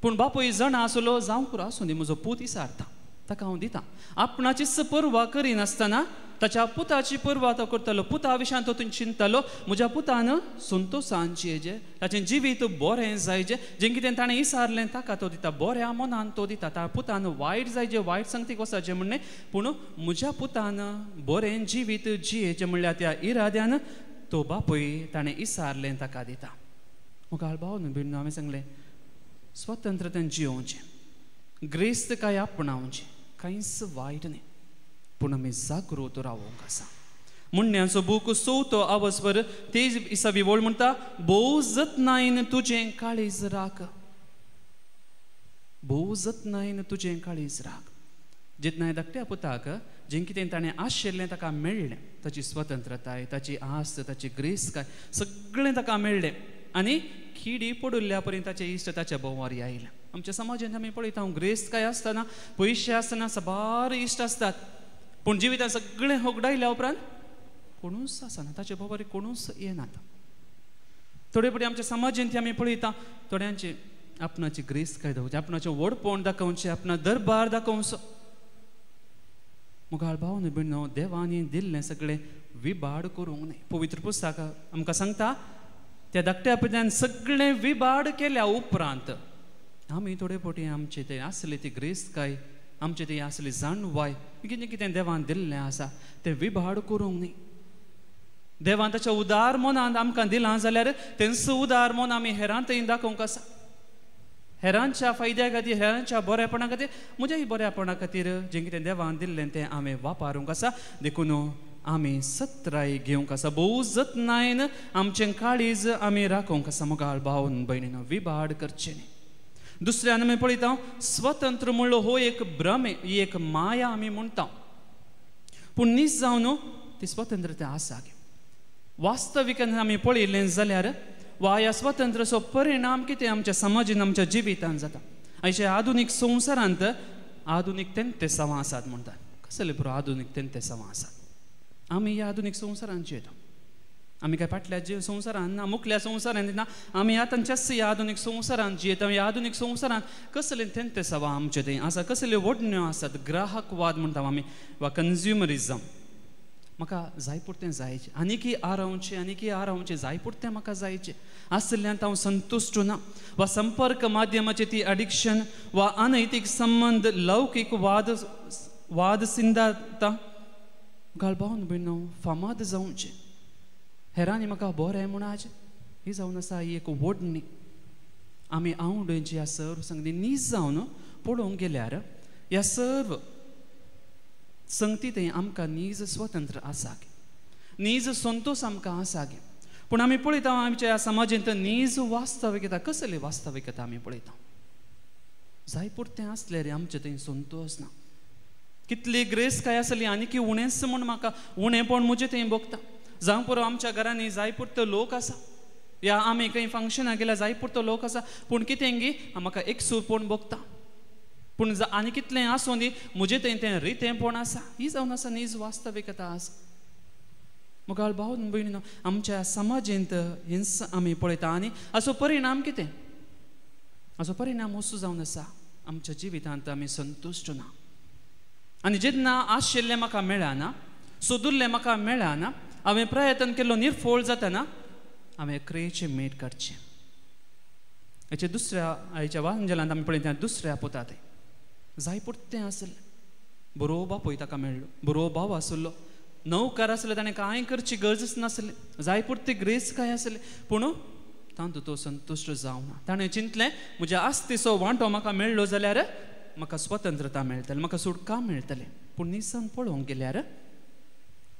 पूण बापूय जाणा आसलो, जावं पुरो आसूं दी, म्हजो पूत इसारता, ताका हांव दिता. आपणाचीच पर्वा करिनासतना ताच्या पुताची पर्वा तो करतालो, पुता विशयान तो चिंततालो, म्हज्या पुतान संतोशान जियेचें, ताचें जिवीत बरें जायचें, जें कितें ताणें इसारलें ताका तो दिता, बऱ्या मनान तो दिता. त्या पुतान वायट जायचें, वायट संगतीक वचपाचें म्हणलें, पूण म्हज्या पुतान बरें जिवीत जियेचें म्हणल्यार त्या इराद्यान तो बापूय ताणें इसारलें ताका दिता. मुखार भाव न्हय भयणीनो, हांवें सांगलें स्वतंत्रतेन जियोवचें, ग्रेस्तकाय आपणावचें, कांयच वायट न्ही, पूण आमी जागृत रावोंक आसा. मुण्यांचो बूक 4 आवसवर 23 वळ म्हणटा, भोव जतनायेन तुजें काळीज राख, भोव जतनायेन तुजें काळीज राख. जेन्ना धाकट्या पुताक जें कितें ताणें आशिल्लें ताका मेळ्ळें, ताची स्वतंत्रताय, ताची आस्त, ताची ग्रेस्तकाय सगळें ताका मेळ्ळें आनी खिडी पडिल्ल्या पर्यंत ताचे इश्ट ताच्या भोंवारी आयले. आमच्या समाजांत आमी पळयता, ग्रेस्तकाय आसतना, पयशे आसतना साबार इश्ट आसतात, पूण जिवितांत सगळें होगडायल्या उपरांत कोणूच आसना, ताचे भोंवारी कोणूच येनात. थोडे फावटी आमच्या समाजांत आमी पळयता, थोड्यांचे आपणाची ग्रेस्तकाय दाखोवची, आपणाचें व्हडपण दाखोवचें, आपणा दरबार दाखोवचो. मुखार भाव न्हय भयणीनो, देवांनी दिल्लें सगळें विबाड करूंक न्हय. पवित्र पुस्तक आमकां सांगता, त्या धाकट्या पुतान सगळें विबाड केल्या उपरांत आमी थोडे फावटी आमचे ते आसली ती ग्रेस्तकाय, आमचे ती आसली जाणवाय, कितें कितें देवान दिल्लें आसा तें विबाड करूंक न्ही. देवान ताच्या उदार मनान आमकां दिलां जाल्यार तेंचो उदार मन आमी हेरांतय दाखोवंक आसा. हेरांच्या फायद्या खातीर, हेरांच्या बरेपणा खातीर, म्हज्याय बऱ्यापणा खातीर जें कितें देवान दिल्लें तें हांवें वापरूंक आसा. देखून आमी सत्राय घेवंक आसा, भोव जतनायेन आमचें काळीज आमी राखोवंक आसा. मुगाळ भाव भयणीनो, विबाड करचें न्ही. दुसऱ्यान आमी पळयता, स्वतंत्र म्हणलो हो एक भ्रम, ही एक माया आमी म्हणटा, पूण नीज जावन ती स्वतंत्रता आसा. वास्तविकान आमी पळयलें जाल्यार वा ह्या स्वातंत्र्याचो परिणाम कितें आमच्या समाजीन आमच्या जिवितान जाता. आयच्या आधुनीक संवसारांत आधुनीक तेंतेसांवां आसात म्हणटात. कसले पुरो आधुनीक तेंतेसांवां आसात? आमी ह्या आधुनीक संवसारांत जियेता. आमी काय फाटल्या संवसारान ना, मुखल्या संवसारान ना, आमी आतांच्याच ह्या आधुनीक संवसारांत जियेता. ह्या आधुनीक संवसारांत कसले तेंतेसांवां आमचे थंय आसा, कसल्यो वडण्यो आसात? ग्राहकवाद म्हणटा आमी वा कन्ज्युमरिजम. म्हाका जाय पुरतें जायचें, आनीकय आरावचें, आनीकय आरावचें, जाय पुरतें म्हाका जायचें आशिल्ल्यान हांव संतुश्ट ना. वा संपर्क माध्यमाचें ती एडिक्शन वा अनैतीक संबंद, लौकीक वाद वाद सिंदाता घालपावन भयणो फामाद जावचें, हेरांनी म्हाका बरें म्हणाचें, ही जावन आसा ही एक वडणी. आमी आवडची ह्या सर्व संगती नीज जावन पळोवंक गेल्यार ह्या सर्व संगती थंय आमकां नीज स्वतंत्र आसा, नीज संतोश आमकां आसा. पूण आमी पळयता आमच्या ह्या समाजांत नीज वास्तविकता, कसली वास्तविकता आमी पळयता? जाय पुरतें आसलें रे आमचें थंय संतोश ना. कितली ग्रेस काय आसली आनीक उणेंच म्हूण म्हाका उणेंपण म्हजें थंय भोगता. जावं पुरो आमच्या घरांनी जाय पुरतो लोक आसा, या आमी खंय फंक्शनाक गेल्यार जाय पुरतो लोक आसा, पूण कितें गी म्हाका एकसूरपण भोगता. पूण आनी कितलें आसूं दी म्हजें थंय तें रितेंपण आसा. ही जावन आसा नीज वास्तविकता आसा. मुखार भाव भयणीनो, आमच्या समाजेंत हेंच आमी पळयता. आनी हाचो परिणाम कितें? हाचो परिणाम असो जावन आसा आमच्या जिवितांत आमी संतुश्ट ना. आनी जेन्ना आशिल्लें म्हाका मेळना, सोदुल्लें म्हाका मेळना, हांवें प्रयत्न केल्लो निर्फोळ जातना हांवें क्रेचें मेट काडचें. हाचे दुसऱ्या हाच्या वांजेलांत आमी पळयता दुसऱ्या पुता तें जाय पुरतें आसलें, बरो बापूय ताका मेळ्ळो, बरो भाव आसलो, नौकर आसले, ताणें कांय करची गरजच नासली, जाय पुरती ग्रेस काय आसली, पूण तातूंत तो संतुश्ट जावना. ताणें चिंतलें म्हज्या आस्तीचो वांटो म्हाका मेळ्ळो जाल्यार म्हाका स्वतंत्रता मेळटली, म्हाका सुटका मेळटलें. पूण निसान पळोवंक गेल्यार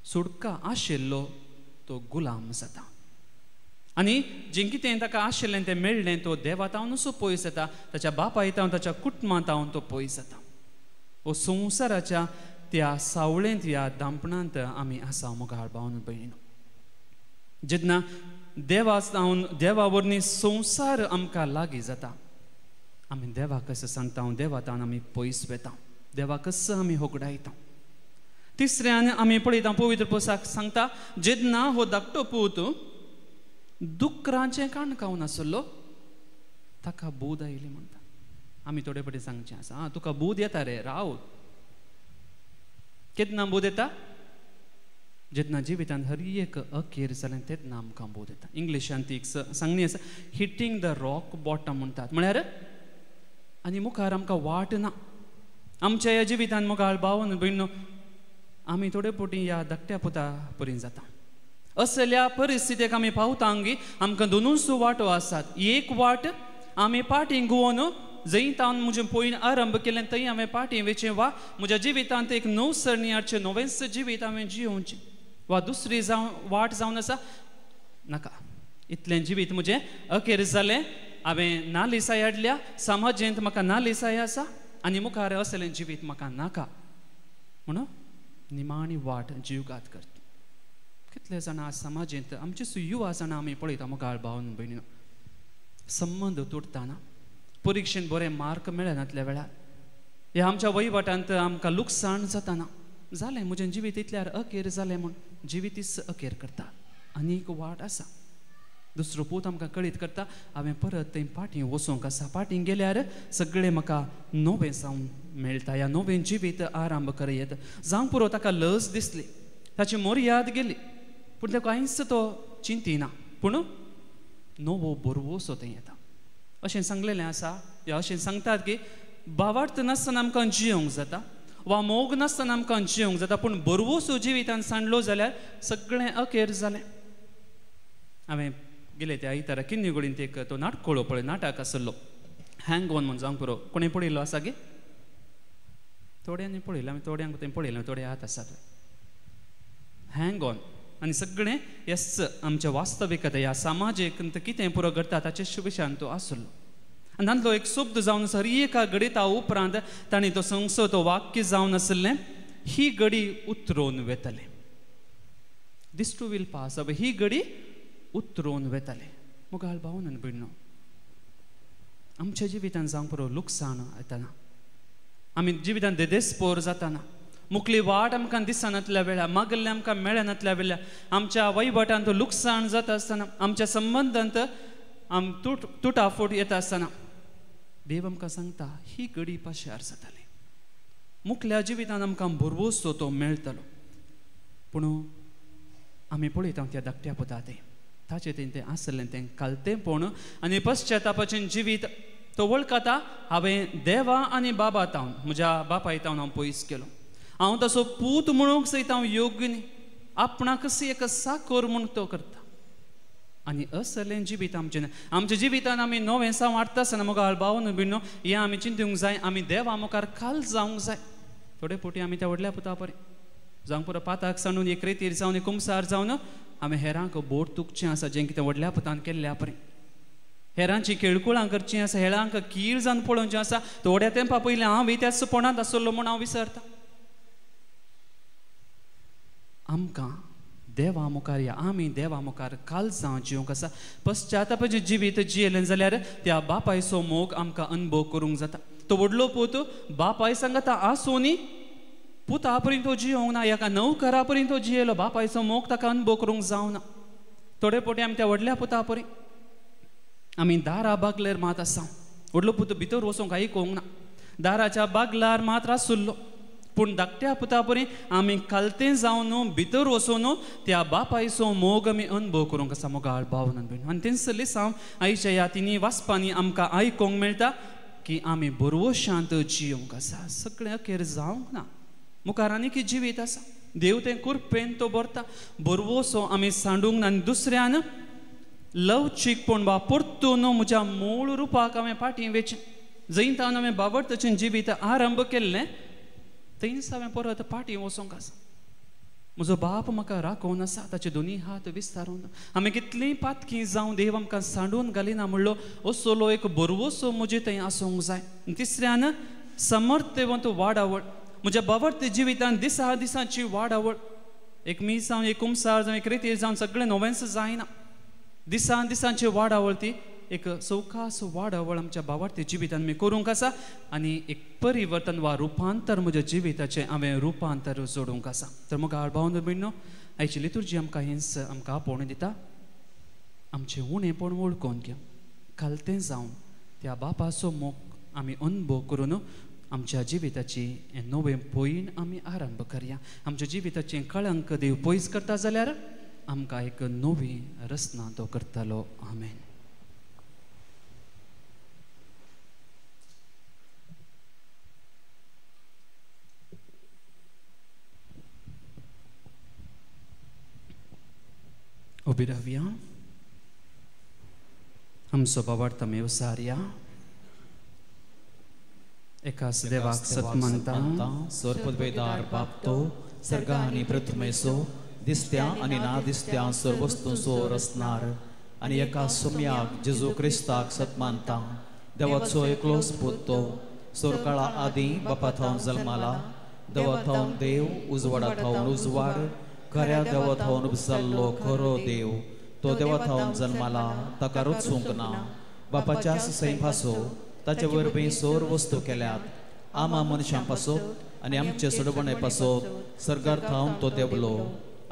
सुटका आशिल्लो तो गुलाम जाता. आनी जें कितें ताका आशिल्लें तें मेळ्ळें तो देवातावनूच पयस जाता, ताच्या बापायतावन ताच्या कुटुंबांतावन तो पयस जाता. हो संवसाराच्या त्या सावळेंत ह्या दांपणांत आमी आसा मुखार भावन भयणीनो. जेन्ना देवा जावन देवा वरवीं संवसार आमकां लागीं जाता, आमी देवाक कसो सांगता, देवातावन आमी पयस वेता, देवाक कसो आमी होगडायता. तिसऱ्यान आमी पळयता पवित्र पुस्तक सांगता जेन्ना हो धाकटो पूत दुकरांचें काण खावन आसलो ताका बूद आयली म्हणटा. आमी थोडे फावटी सांगचें आसा, आं तुका बूद येता रे, राव. केन्ना बूद येता? जेन्ना जिवितांत हर एक अखेर जालें तेन्ना आमकां बूद येता. इंग्लिशांत ती एक सांगणी आसा, हिटींग the rock bottom म्हणटात. म्हळ्यार आनी मुखार आमकां वाट ना. आमच्या ह्या जिवितांत मुखार भावन भयणो आमी थोडे फावटी ह्या धाकट्या पुता परी जाता. असल्या परिस्थितीक आमी पावता गी आमकां दोनूच वाटो आसात. एक वाट आमी पाटी गुवोन जंय तावन म्हजें पयलीं आरंभ केलें थंय हांवें पाटी वेचें, वा म्हज्या जिवितांत एक नव सरणी हाडचें, नवेंच जिवीत हांवें जियोवचें, वा दुसरी जावन वाट जावन आसा नाका इतलें जिवीत म्हजें अखेर जालें, हांवें नालिसाय हाडल्या, समाजेंत म्हाका नालिसाय आसा आनी मुखार असलें जिवीत म्हाका नाका म्हणून निमाणी वाट जीवघात करता. कितले जाणां समाजेंत आमचे युवा जाणां आमी पळयता मुखार भावन भयणीनो, संबंद तुटताना, परिक्षेन बरें मार्क मेळनातल्या वेळार, ह्या आमच्या वहिवाटांत आमकां लुकसाण जाताना, जालें म्हजें जिवीत इतल्यार अखेर जालें म्हूण जिवीतीच अखेर करता. आनी एक वाट आसा, दुसरो पूत आमकां कळीत करता हांवें परत थंय पाटी वचूंक आसा, पाटी गेल्यार सगळें म्हाका नवें जावन मेळटा, ह्या नवें जिवीत आरंभ करयत. जावंक पुरो ताका लज दिसली, ताची मोरयाद गेली, पूण तेका कांयच तो चिंतिना, पूण नवो बरवसो थंय येता. अशें सांगलेलें आसा, या अशें सांगतात की भावार्थ नासतना आमकां जियोंक जाता वा मोग नासतना आमकां जियोंक जाता, पूण बरवसो जिवितान सांडलो जाल्यार सगळें अखेर जालें. हांवें गेले त्या आयतारा किन्नीगोडीन एक तो नाटकोळो पळय नाटक आसलो हँग ऑन म्हूण, जावंक पुरो कोणें पळयल्लो आसा गे? थोड्यांनी पळयलें, आमी थोड्यांक तें पळयलें, थोडे हात आसात. हँग ऑन आनी सगळें येस आमच्या वास्तविकता ह्या समाजीक कितें पुरो घडटा ताचे विशयान तो आसलो. आनी तांतलो एक शब्द जावन आसा, हर एका घडिता उपरांत तांणी तो संगसो तो वाक्य जावन आसलें, ही घडी उतरोवन वेतले, दीस टू will pass, ही घडी उतरोवन वेतले. मोगाळ भावन भयणो, आमच्या जिवितान जावंक पुरो लुकसाण येतना, आमी जिवितान देदेस्पोर जाताना, मुखली वाट आमकां दिसनातल्या वेळार, मागल्लें आमकां मेळनातल्या वेळार, आमच्या वहिवटांत लुकसाण जाता आसतना, आमच्या संबंदांत आम तुटाफूट येता आसतना देव आमकां सांगता ही घडी पाशार जाताली. मुखल्या जिवितान आमकां भरवंसो तो मेळटलो. पूण आमी पळयता त्या धाकट्या पुता तें ताचें तें तें आसलें तें कालतेंपण आनी पश्चातापाचें जिवीत तो वळखता. हांवें देवा आनी बाबा तावन म्हज्या बापाय तावन हांव पयस केलो, हांव तसो पूत म्हणूंक सयत हांव योग्य न्ही, आपणाकच एक साकर म्हूण तो करता. आनी असलें जिवीत आमचें आमच्या जिवितान आमी नवें साव हाडटा आसतना मुखार भावन बिण्णो हें आमी चिंतूंक जाय. आमी देवा मुखार खाल जावंक जाय. थोडे फावटी आमी त्या व्हडल्या पुता परे जावंक पुरो पाताक सांडून एक रेतीर जावन एक कुमसार जावन आमी हेरांक बोट तुकचें आसा, जें कितें व्हडल्या पुतान केल्ल्या परे हेरांची केळकुळां करचीं आसा, हेरांक कीर जावन पळोवचें आसा. थोड्या तेंपा पयलीं हांव त्याच पोणांत आसलो म्हूण हांव विसरता. आमकां देवा मुखार या आमी देवा मुखार कालजां जिवंक आसा. पश्चातापाचें जिवीत जियेलें जाल्यार त्या बापायचो मोग आमकां अनुभव करूंक जाता. तो व्हडलो पूत बापाय सांगता आसूनी पुता पर्यंत तो जियोंक ना, एका नवकरा पर्यंत तो जियेलो, बापायचो मोग ताका अनुभव करूंक जावना. थोडे फावटी आमी त्या व्हडल्या पुता परी आमी दारा बागल्यार मात आसा, व्हडलो पूत भितर वचूंक आयकूंक ना, दाराच्या बागलार मात आसुल्लो. पूण धाकट्या पुता परी आमी खालतें जावन भितर वचून त्या बापायचो मोग आमी अनुभव करूंक आसा. मोगाळ भावनान भयण आनी तेंच सावन आयच्या ह्या तिनी वाचपांनी आमकां आयकूंक मेळटा की आमी बरवशांत जियोंक आसा. सगळें अखेर जावंक ना, मुखार आनी की जिवीत आसा. देव तें कुरपेन तो भरता. बरवसो आमी सांडूंक ना आनी दुसऱ्यान लवचीकपण वा परतून म्हज्या मूळ रुपाक हांवें फाटीं वेचें. जंय तावन हांवें बाबडतचें जिवीत आरंभ केल्लें थंयच हांवें परत फाटीं वचोंक आसा. म्हजो बाप म्हाका राखोवन आसा, ताचे दोनी हात विस्तारून. आमी कितलीं पातकी जावं देव आमकां सांडून घालिना म्हणलो असलो एक बरवसो म्हजे थंय आसूंक जाय. तिसऱ्यान समर्थवंत वाडावळ, म्हज्या बाबडते जिवितान दिसा दिसाची वाडावळ. एक मीस जावन एक कुमसार जावं एक रेतीर जावन सगळें नवेंच जायना. दिसान दिसांची वाडावळ ती एक सवकास वाडावळ आमच्या बाबडते जिवितान आमी करूंक आसा आनी एक परिवर्तन वा रुपांतर म्हज्या जिविताचें हांवें रुपांतर जोडूंक आसा. तर मुखार भावन भयणो आयची लितुर्जी आमकां हेंच आमकां आपोवणें दिता. आमचें उणेंपण वळखून घेवन खालतें जावन त्या बापाचो मोग आमी अनुभव करून आमच्या जिविताची नवें पयण आमी आरंभ करया. आमच्या जिविताचें कळंक देव पयस करता जाल्यार आमकां एक नवी रचना तो करतलो. आमेन. उबी रावया. आमचो बाबार्थ आमी उसारया. एकाच देवाक सत मानता, सर्वपदवेदार बाप तो सर्गा आनी पृथ्वेचो दिसत्या आनी ना दिसत्या सर्व वस्तूंचो रचणार आनी एका सुम्याक जेजू क्रिस्ताक सत मानता, देवाचो एकलोच पूत तो सोरकाळा आदीं बापा थावन जल्माला, देवा थावन देव, उजवाडा थावन उजवाड, खऱ्या देवा थावन उपजाल्लो खरो देव, तो देवा थावन जल्माला, ताका रचूंक ना, बापाच्या सैंभासो ताचे वरवीं सोर वस्तू केल्यात, आमा मनशां पासत आनी आमचे सोडवणे पासत सर्गार थावन तो देवलो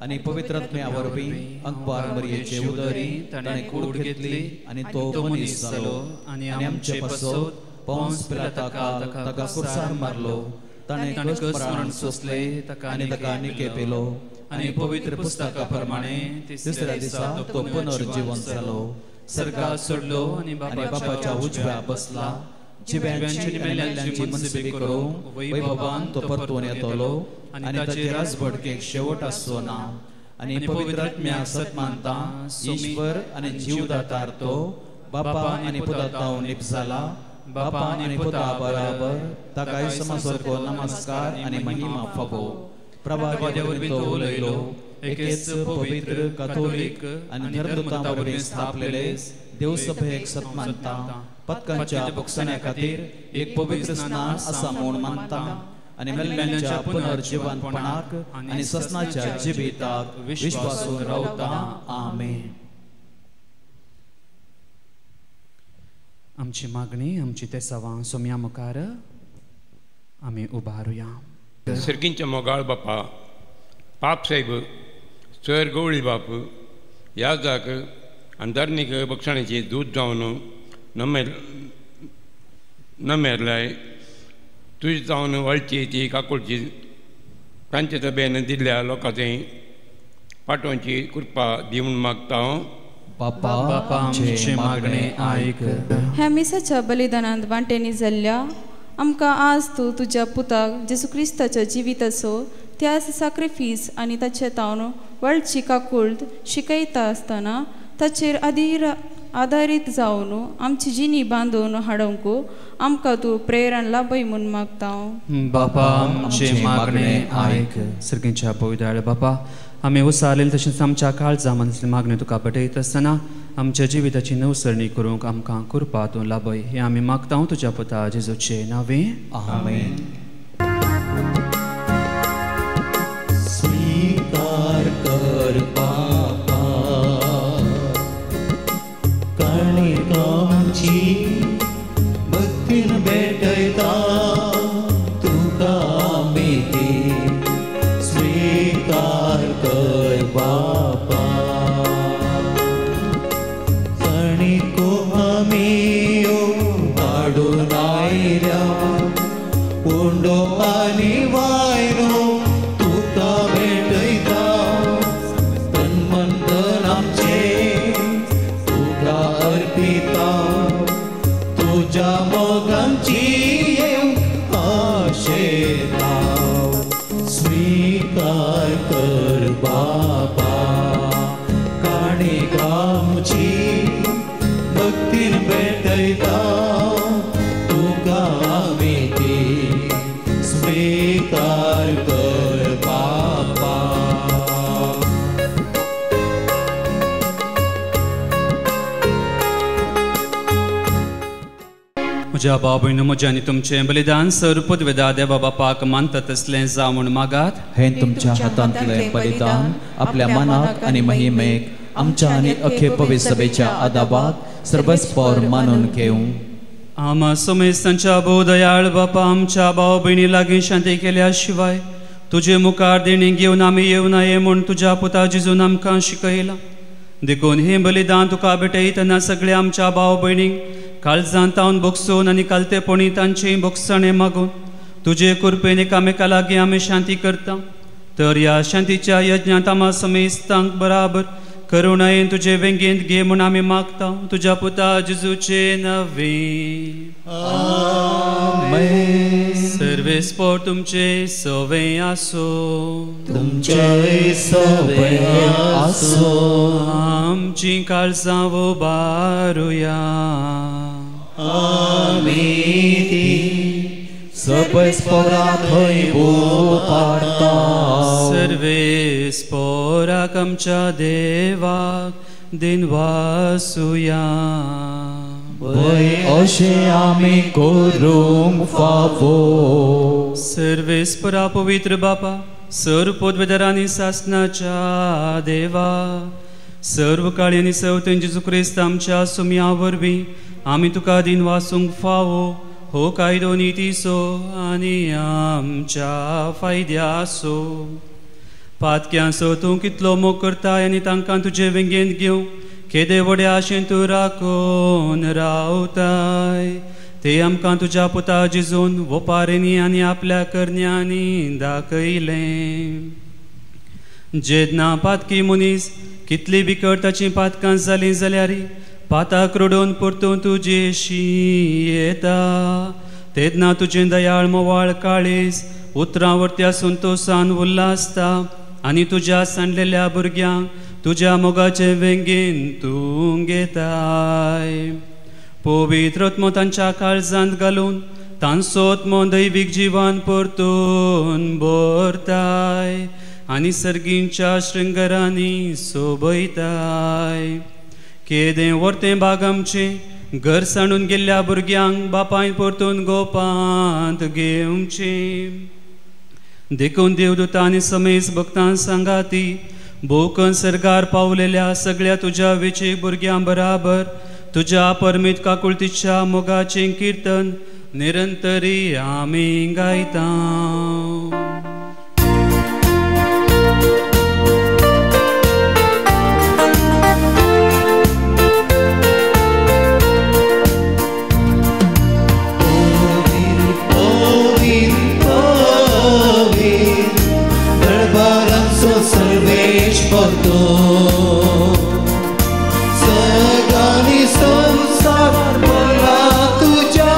आनी पवित्र आत्म्या वरवीं अंकबार मरियेचे उदरी ताणें कूड घेतली आनी तो मनीस जालो आनी आमचे पासत पोंस पिलाताकाल ताका खुर्सार मारलो, ताणें कश्ट मरण सोंसलें आनी ताका निके पेलो आनी पवित्र पुस्तका प्रमाणे तिसऱ्या दिसा तो पुनर्जिवन जालो, सर्गार सोडलो आनी बापाच्या उजव्या बसला, जिव्यांची आनी मेल्ल्यांची मनसेवी करूंक वैभवान तो परतून येतलो आनी ताचे राजवटकेक शेवट आसचो ना. आनी पवित्र आत्म्याक सत मानता, ईश्वर आनी जीवदातार तो बापा आनी पुता थावन निपजाला, बापा आनी पुता बराबर ताकाय समसारको नमस्कार आनी महिमा फावो. प्रभाव वरवीं तो उलयलो, एकेच पवित्र काथोलीक आनी धर्मदूतां वरवीं स्थापलेले देवसभेक सत मानता, पतकांच्या भोगसण्या खातीर एक पवित्र स्नान आसा म्हूण मानता आनी मेल्ल्यांच्या पुनर्जिवनपणाक आनी ससनाच्या जिविताक विश्वासून रावता. आमेन. आमची मागणी आमची तेसावां सोम्या मुखार आमी उबारुया. सर्गींच्या मोगाळ बापा, पाप साहेब, सर गवळी बाप, याजाक आनी धार्मीक बक्षाणेची दूत जावन नमेरलाय तुज जावन वळची ती काकुळची तांचे तबेन दिल्ल्या लोकांचे पाटोवची कृपा दिवन मागता. बापा आमचें मागणें आयक. ह्या मिसाच्या बलिदानांत वांटेनी जाल्ल्या आमकां आज तूं तुज्या पुताक जेजू क्रिस्ताच्या जिविताचो त्यास साक्रिफीस आनी ताचे तावन वळची काकुळत शिकयता आसतना ताचेर आदारीत जावन आमची जिणी बांदून हाडूंक आमकां तूं प्रेरण लाभय म्हूण मागता. बापा आमचें मागणें आयक. सर्गीच्या पवित्र बापा, आमी उसारलें तशेंच आमच्या काळजा मनांतली मागणी तुका पटयत आसतना आमच्या जिविताची नवसरणी करूंक आमकां कृपा तूं लाभय हें आमी मागता तुज्या पुता जेजूचे नांवे. आमेन. स्वीकार कर बापा काणिकांची भक्तीन भेटयता तुका आमी ती स्वीकार कर बापा. काणिको आमी हाडून आयल्या उंडो आनी वायनो तुका भेटयता तन मन धन आमचें तुका अर्पिता तुज्या मोगांची येवंक आशेता. स्वीकार कर बापा काणिकांची भक्तीन भेटयता तुका आमी ती स्वीकार कर बापा. म्हज्या भाव भयणीं, म्हजें आनी तुमचें बलिदान सर पदवेदा देवा बापाक मानता तसलें जावं म्हूण मागात. हें तुमच्या हातांतलें बलिदान आपल्या मनाक आनी महिमेक आमच्या आनी अखे पवित्र सभेच्या आदाबाक सर्वस्पोर मानून घेवं. आमा समेस्तांच्या भोव दयाळ बापा, आमच्या भाव भयणी लागीं शांती केल्या शिवाय तुजे मुखार देणी घेवन आमी येवं नये म्हूण तुज्या पुता जेजून आमकां शिकयलां. देखून हें बलिदान तुका भेटयतना सगळ्या आमच्या भाव भयणींक काळजांत तावन भोगसून आनी कालतेपणी तांची भोगसणें मागून तुजे कृपेन एकामेका लागीं आमी शांती करता. तर ह्या शांतीच्या यज्ञांत आमा समेस्तांक बराबर करुणायेन तुजे वेंगेंत घे म्हूण आमी मागता तुज्या पुता जेजूचे नांवे. आमेन. सर्वेस्पोर तुमचे सवे आसूं. तुमचे सवे आसूं. आमची काळजां उबारुया. आमी ती सर्वेस्पोरा थंय उबारता. सर्वेस्पोराक आमच्या देवाक दिनवासुया. वय अशें आमी करूंक फावो. सर्वेस्पोरा पवित्र बापा, सर्व पदवेदारांनी सासनाच्या देवा, सर्व काळी आनी सवतेन जेजू क्रिस्त आमच्या सुम्या वरवीं आमी तुका दिनवासूंक फावो हो कायदो नितीचो आनी आमच्या फायद्याचो. पातक्यांचो तूं कितलो मोग करताय आनी तांकां तुजे वेंगेंत घेवं केदे व्हडे आशेन तूं राखून रावताय. ते आमकां तुज्या पुता जेजून वपारींनी आनी आपल्या करण्यांनी दाखयलें. जेन्ना पातकी मनीस कितली बिकट ताचीं पातकां जालीं जाल्यार पाताक रडून परतून तुजेशी येता तेन्ना तुजें दयाळ मोवाळ काळीज उतरां वरत्या संतोसान उल्लासता आनी तुज्या सांडलेल्या भुरग्यांक तुज्या मोगाचे वेंगेन तूं घेताय. पवित्र आत्मो तांच्या काळजांत घालून तांचो आत्मो दैवीक जिवन परतून भरताय आनी सर्गींच्या शृंगारांनी सोबयताय. केदें वर्तें बाग आमचें घर सांडून गेल्ल्या भुरग्यांक बापायन परतून गोपांत घेवचें. देखून देवदूतां आनी समेस्त भक्तां सांगाती भोवकन सर्गार पावलेल्या सगळ्या तुज्या वेचीक भुरग्यां बराबर तुज्या परमीत काकुळतीच्या मोगाचें किर्तन निरंतरी आमी गायता. सगानी संसार भरला तुझ्या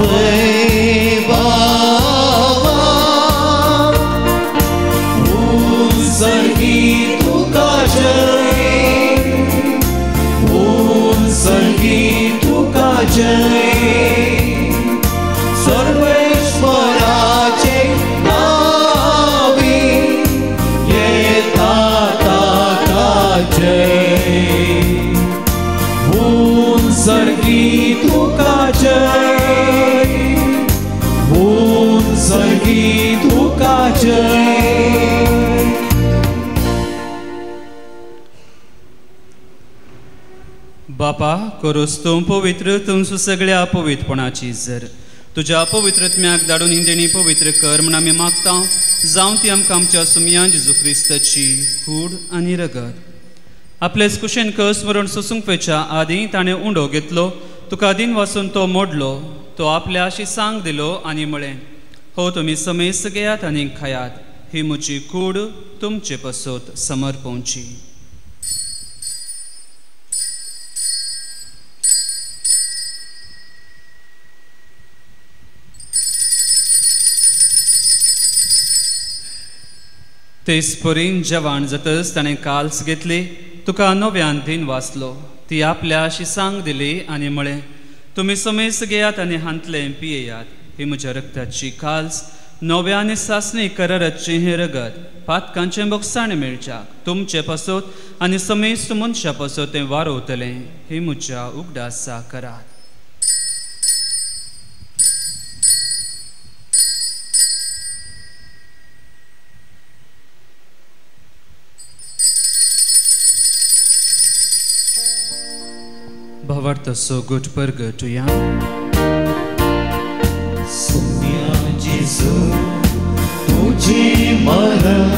वैभवान. उत्सर्गी तुका जय, उत्सर्गी तुका जय, सर्वेश्वराचे नावी येता ताका जय. उत्सर्गी तुका जय, उत्सर्गी तुका जय. बापा करूस तूं पवित्र तूं सगळ्या पवित्रपणाची जर तुज्या पवित्रत्म्याक धाडून हिंदेणी पवित्र कर म्हण आमी मागता. जावं ती आमकां आमच्या सुमया जेजू क्रिस्ताची कूड आनी रगत. आपलेच कुशेन कस मरण सोसूंक वेच्या आदीं ताणें उंडो घेतलो, तुका दिन वासून तो मोडलो, तो आपल्या अशी सांग दिलो आनी म्हळें, हो तुमी समेस्त घेयात आनी खायात, ही म्हजी कूड तुमचे पसत समर्पवची. तेच परीन जेवण जातच ताणें काल्स घेतली, तुका नव्यान दिन वाचलो, ती आपल्या अशी सांग दिली आनी म्हळें, तुमी समेस्त घेयात आनी हांतलें पियेयात, ही म्हज्या रक्ताची काल्स नव्या आनी सासणी कराराचें हें रगत पातकांचें बोगसाण मेळच्याक तुमचे पासत आनी समेस्त मनशा पासत तें वारोवतलें, ही म्हज्या उगडासा करात. भावार्थ सो गुट परगटुया. सुम्या जेजू तुझे मरण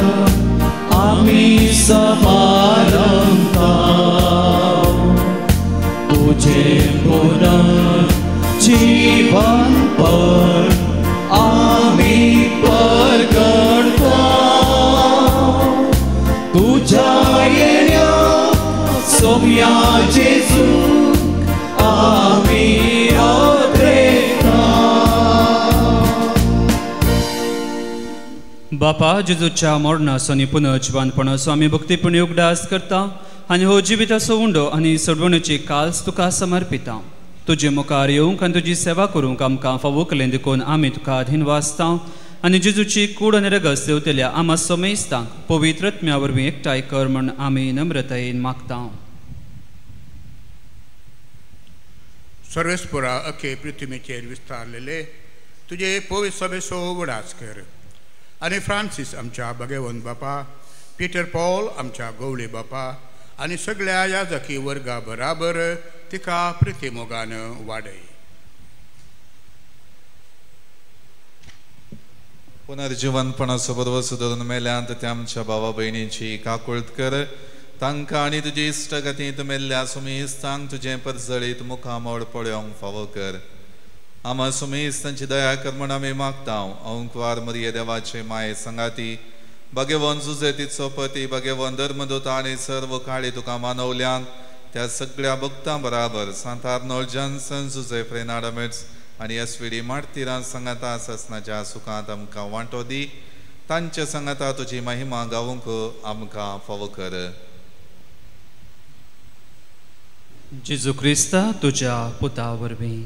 आमी समारंभता, तुझे पुनर्जीवन पण आमी परगटता. तुझ्या येण्या सोम्या जेजू आमी अद्रेता. बापा जेजूच्या मरणाचो आनी पुनर्जिवनपणाचो आमी भक्तीपणी उगडास करता आनी हो जिविताचो उंडो आनी सोडवणेची काल्स तुका समर्पिता. तुजे मुखार येवंक आनी तुजी सेवा करूंक आमकां फावो केलें देखून आमी तुका अधीन वाचता आनी जेजूची कूड आनी रगत सेवतल्या आमा समेस्तांक पवित्र आत्म्या वरवीं एकठांय कर म्हण आमी नम्रतायेन मागता. सर्वेस्पुरा अखे पृथ्वीचेर विस्तारलेले तुजे पवित्र सभेचो उगडास कर आनी फ्रांसीस आमच्या भगवंत बापा, पीटर पॉल आमच्या गवळी बापा आनी सगळ्या याजकी वर्गा बराबर तिका प्रितीमोगान वाडय. पुनर्जिवनपणाचो बरोबर धरून मेल्यांत त्या आमच्या भावा भयणीची काकुळत कर, तांकां आनी तुजी इश्टगतींत मेल्ल्या सुमेस्तांक तुजें परजळीत मुखामळ पळोवंक फावो कर. आमा सुमेस्तांची दया कर म्हण आमी मागता. अंकवार मरिये देवाचे माये संगाती भगेवन जुजे तिचो पती भगेवन धर्मदूत आनी सर्व काळी तुका मानवल्यांक त्या सगळ्या भक्तां बराबर सांत आर्नोल्ड जॉन्सन, जुजे फ्रेनाडमेट्स आनी एस व्ही डी मार्तिरां सांगाता ससनाच्या सुखांत आमकां वांटो दी. तांच्या सांगाता तुजी महिमा गावूंक आमकां फावो कर. जेजू क्रिस्ता तुज्या पुता वरवीं.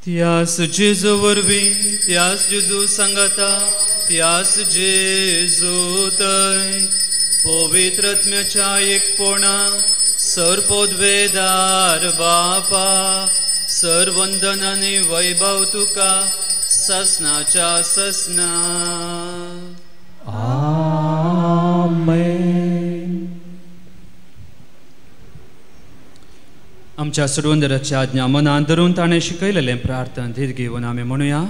त्यास जेजू वरवीं, त्यास जेजू सांगाता, त्यास जेजू तय पवित्र आत्म्याच्या एकपणा सर्पोद्वेदार बापा सर्वंदन आनी वैभव तुका ससनाच्या ससना. आमेन. आमच्या सोडवंदराची आज्ञा मनान धरून ताणें शिकयलेलें प्रार्थन धीर घेवन आमी म्हणुया.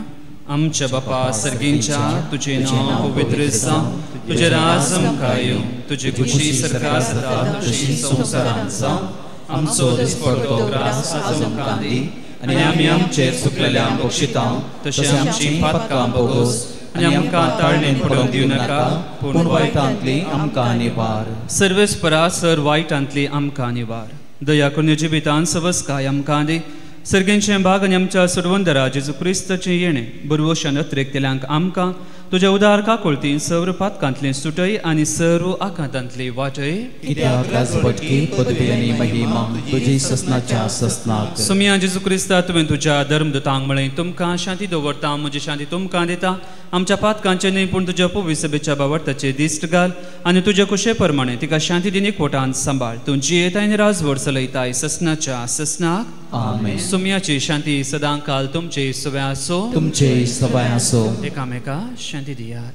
आमच्या बापा सर्गींच्या, तुजें नांव पवित्र जावं, तुजें राज आमकां येवं, तुजी खुशी सरकार जाता तशी संवसारांत जावं. आमचो दिसपडतो ग्रास आज आमकां दी आनी आमी आमचे चुकलेल्यांक बक्षिता तशें आमची पातकां बोगोस आनी आमकां ताळणेंत पडोवंक दिवं नाका, पूण वायटांतली आमकां निवार. सर्वेस्परा सर वायटांतली आमकां निवार. दया करून जिवितान सवस्काय आमकां दी. सर्गेंचें भाग आनी आमच्या सोडवंदरा जेजू क्रिस्ताचें येणें बरवशान अत्रेकतल्यांक आमकां तुज्या उदार काकुळतीन सर्व पातकांतली सुटय आनी सर्व आकांतांतली वाटय. कित्याक राजवटकी पदवी आनी महिमा तुजी ससनाच्या ससनाक. सोमया जेजू क्रिस्ता, तुवें तुज्या धर्मदूतांक म्हळें, तुमकां शांती दवरता, म्हजी शांती तुमकां दिता. आमच्या पातकांचें न्हय पूण तुज्या पवित्र सभेच्या बावडताचेर दिश्ट घाल आनी तुज्या कुशे प्रमाणे तिका शांती दिनी कोटान सांबाळ. तूं जियेताय आनी राजवट चलयताय ससनाच्या ससनाक. आमेन. सोमयाची शांती सदां काल तुमचे सवय आसो, तुमचे सवय आसो. एकामेका शांती दियात.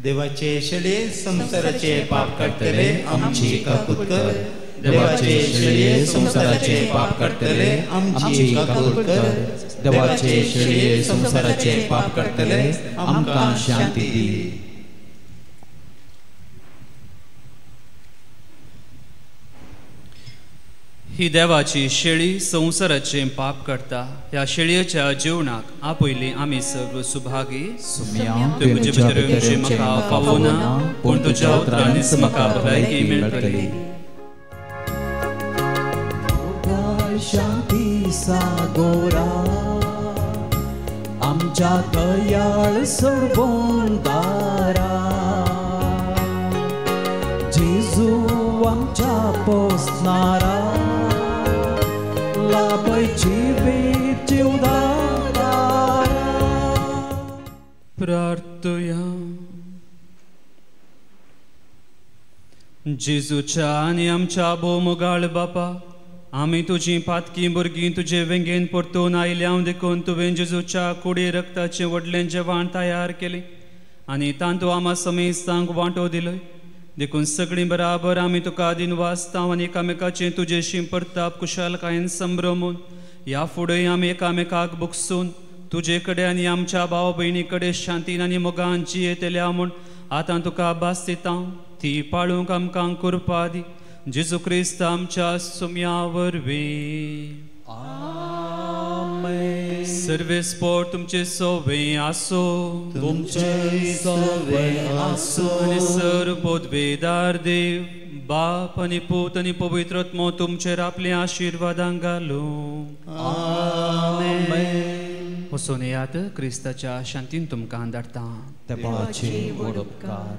देवाचे शेळये संवसाराचे पाप काडटले आमची काकूत कर. देवाचे शेळये संवसाराचे पाप काडटले आमची काकूत कर. देवाचे शेळये संवसाराचे पाप काडटले आमकां शांती दी. ही देवाची शेळी संवसाराचे पाप करता. ह्या शेळयेच्या जेवणाक आपयली आमी सर्व सुभागी. तुवें म्हजे भितर येवचें म्हाका फावना, पूण तुज्या उतरांनीच म्हाका भलायकी मेळटली. शांती सागोरा आमच्या दयाळ सोडवणदारा, जेजू आमच्या पोसणारा, लाभय जिवीत जिवदारा. प्रार्थया. जेजूच्या आनी आमच्या भोवमोगाळ बापा, आमी तुजी पातकी भुरगीं तुजे वेंगेन परतून आयल्या देखून तुवें जेजूच्या कुडी रक्ताचें व्हडलें जेवण तयार केलें आनी तांतू आमा समेस्तांक वांटो दिलोय. देखून सगळीं बराबर आमी तुका दिनवासता आनी एकामेकाचें तुजेशी परताप कुशालकायेन संभ्रमून ह्या फुडें आमी एकामेकाक बुकसून तुजे कडेन आनी आमच्या भाव भयणी कडेन शांतीन आनी मोगान जियेतल्या म्हूण आतां तुका भास दिता. ती पाळूंक आमकां कृपा दी. जेजू क्रिस्त आमच्या सुम्या वरवीं. आमेन. सर्वेस्पोर तुमचे सोवे आसो, तुमचे सोवे आसो. आनी सर पदवेदार देव बाप आनी पूत आनी पवित्र आत्मो तुमचेर आपले आशिर्वादां घालूं. आमेन. वचून येयात, क्रिस्ताच्या शांतीन तुमकां धाडटा. देवाचे व्हड उपकार.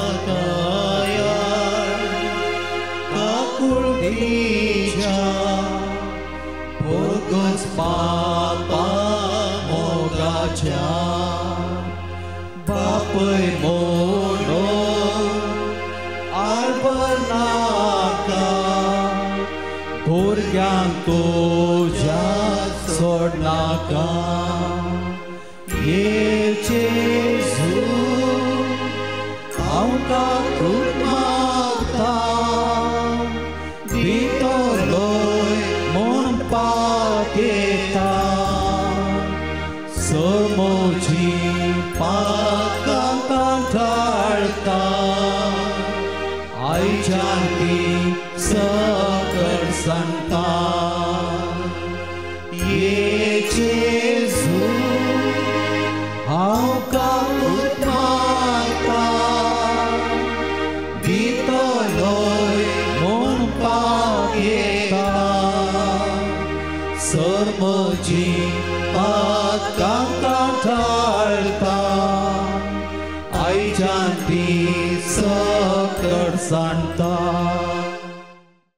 देवादया काकुळतीच्या भोगस पापा मोगाच्या बापय मोनो आर्बनाका भुरग्यांक तुज्या सोडनाका. ये जेजू हांव काकूत मागता, दितलोय म्हूण पातयेता. समोजी पातकां कंठाळटा, आयच्यान ती सकट सांगता. ये जेजू हांव काकूत मागता, दितलोय म्हूण पातयेता. सर म्हजी पातकां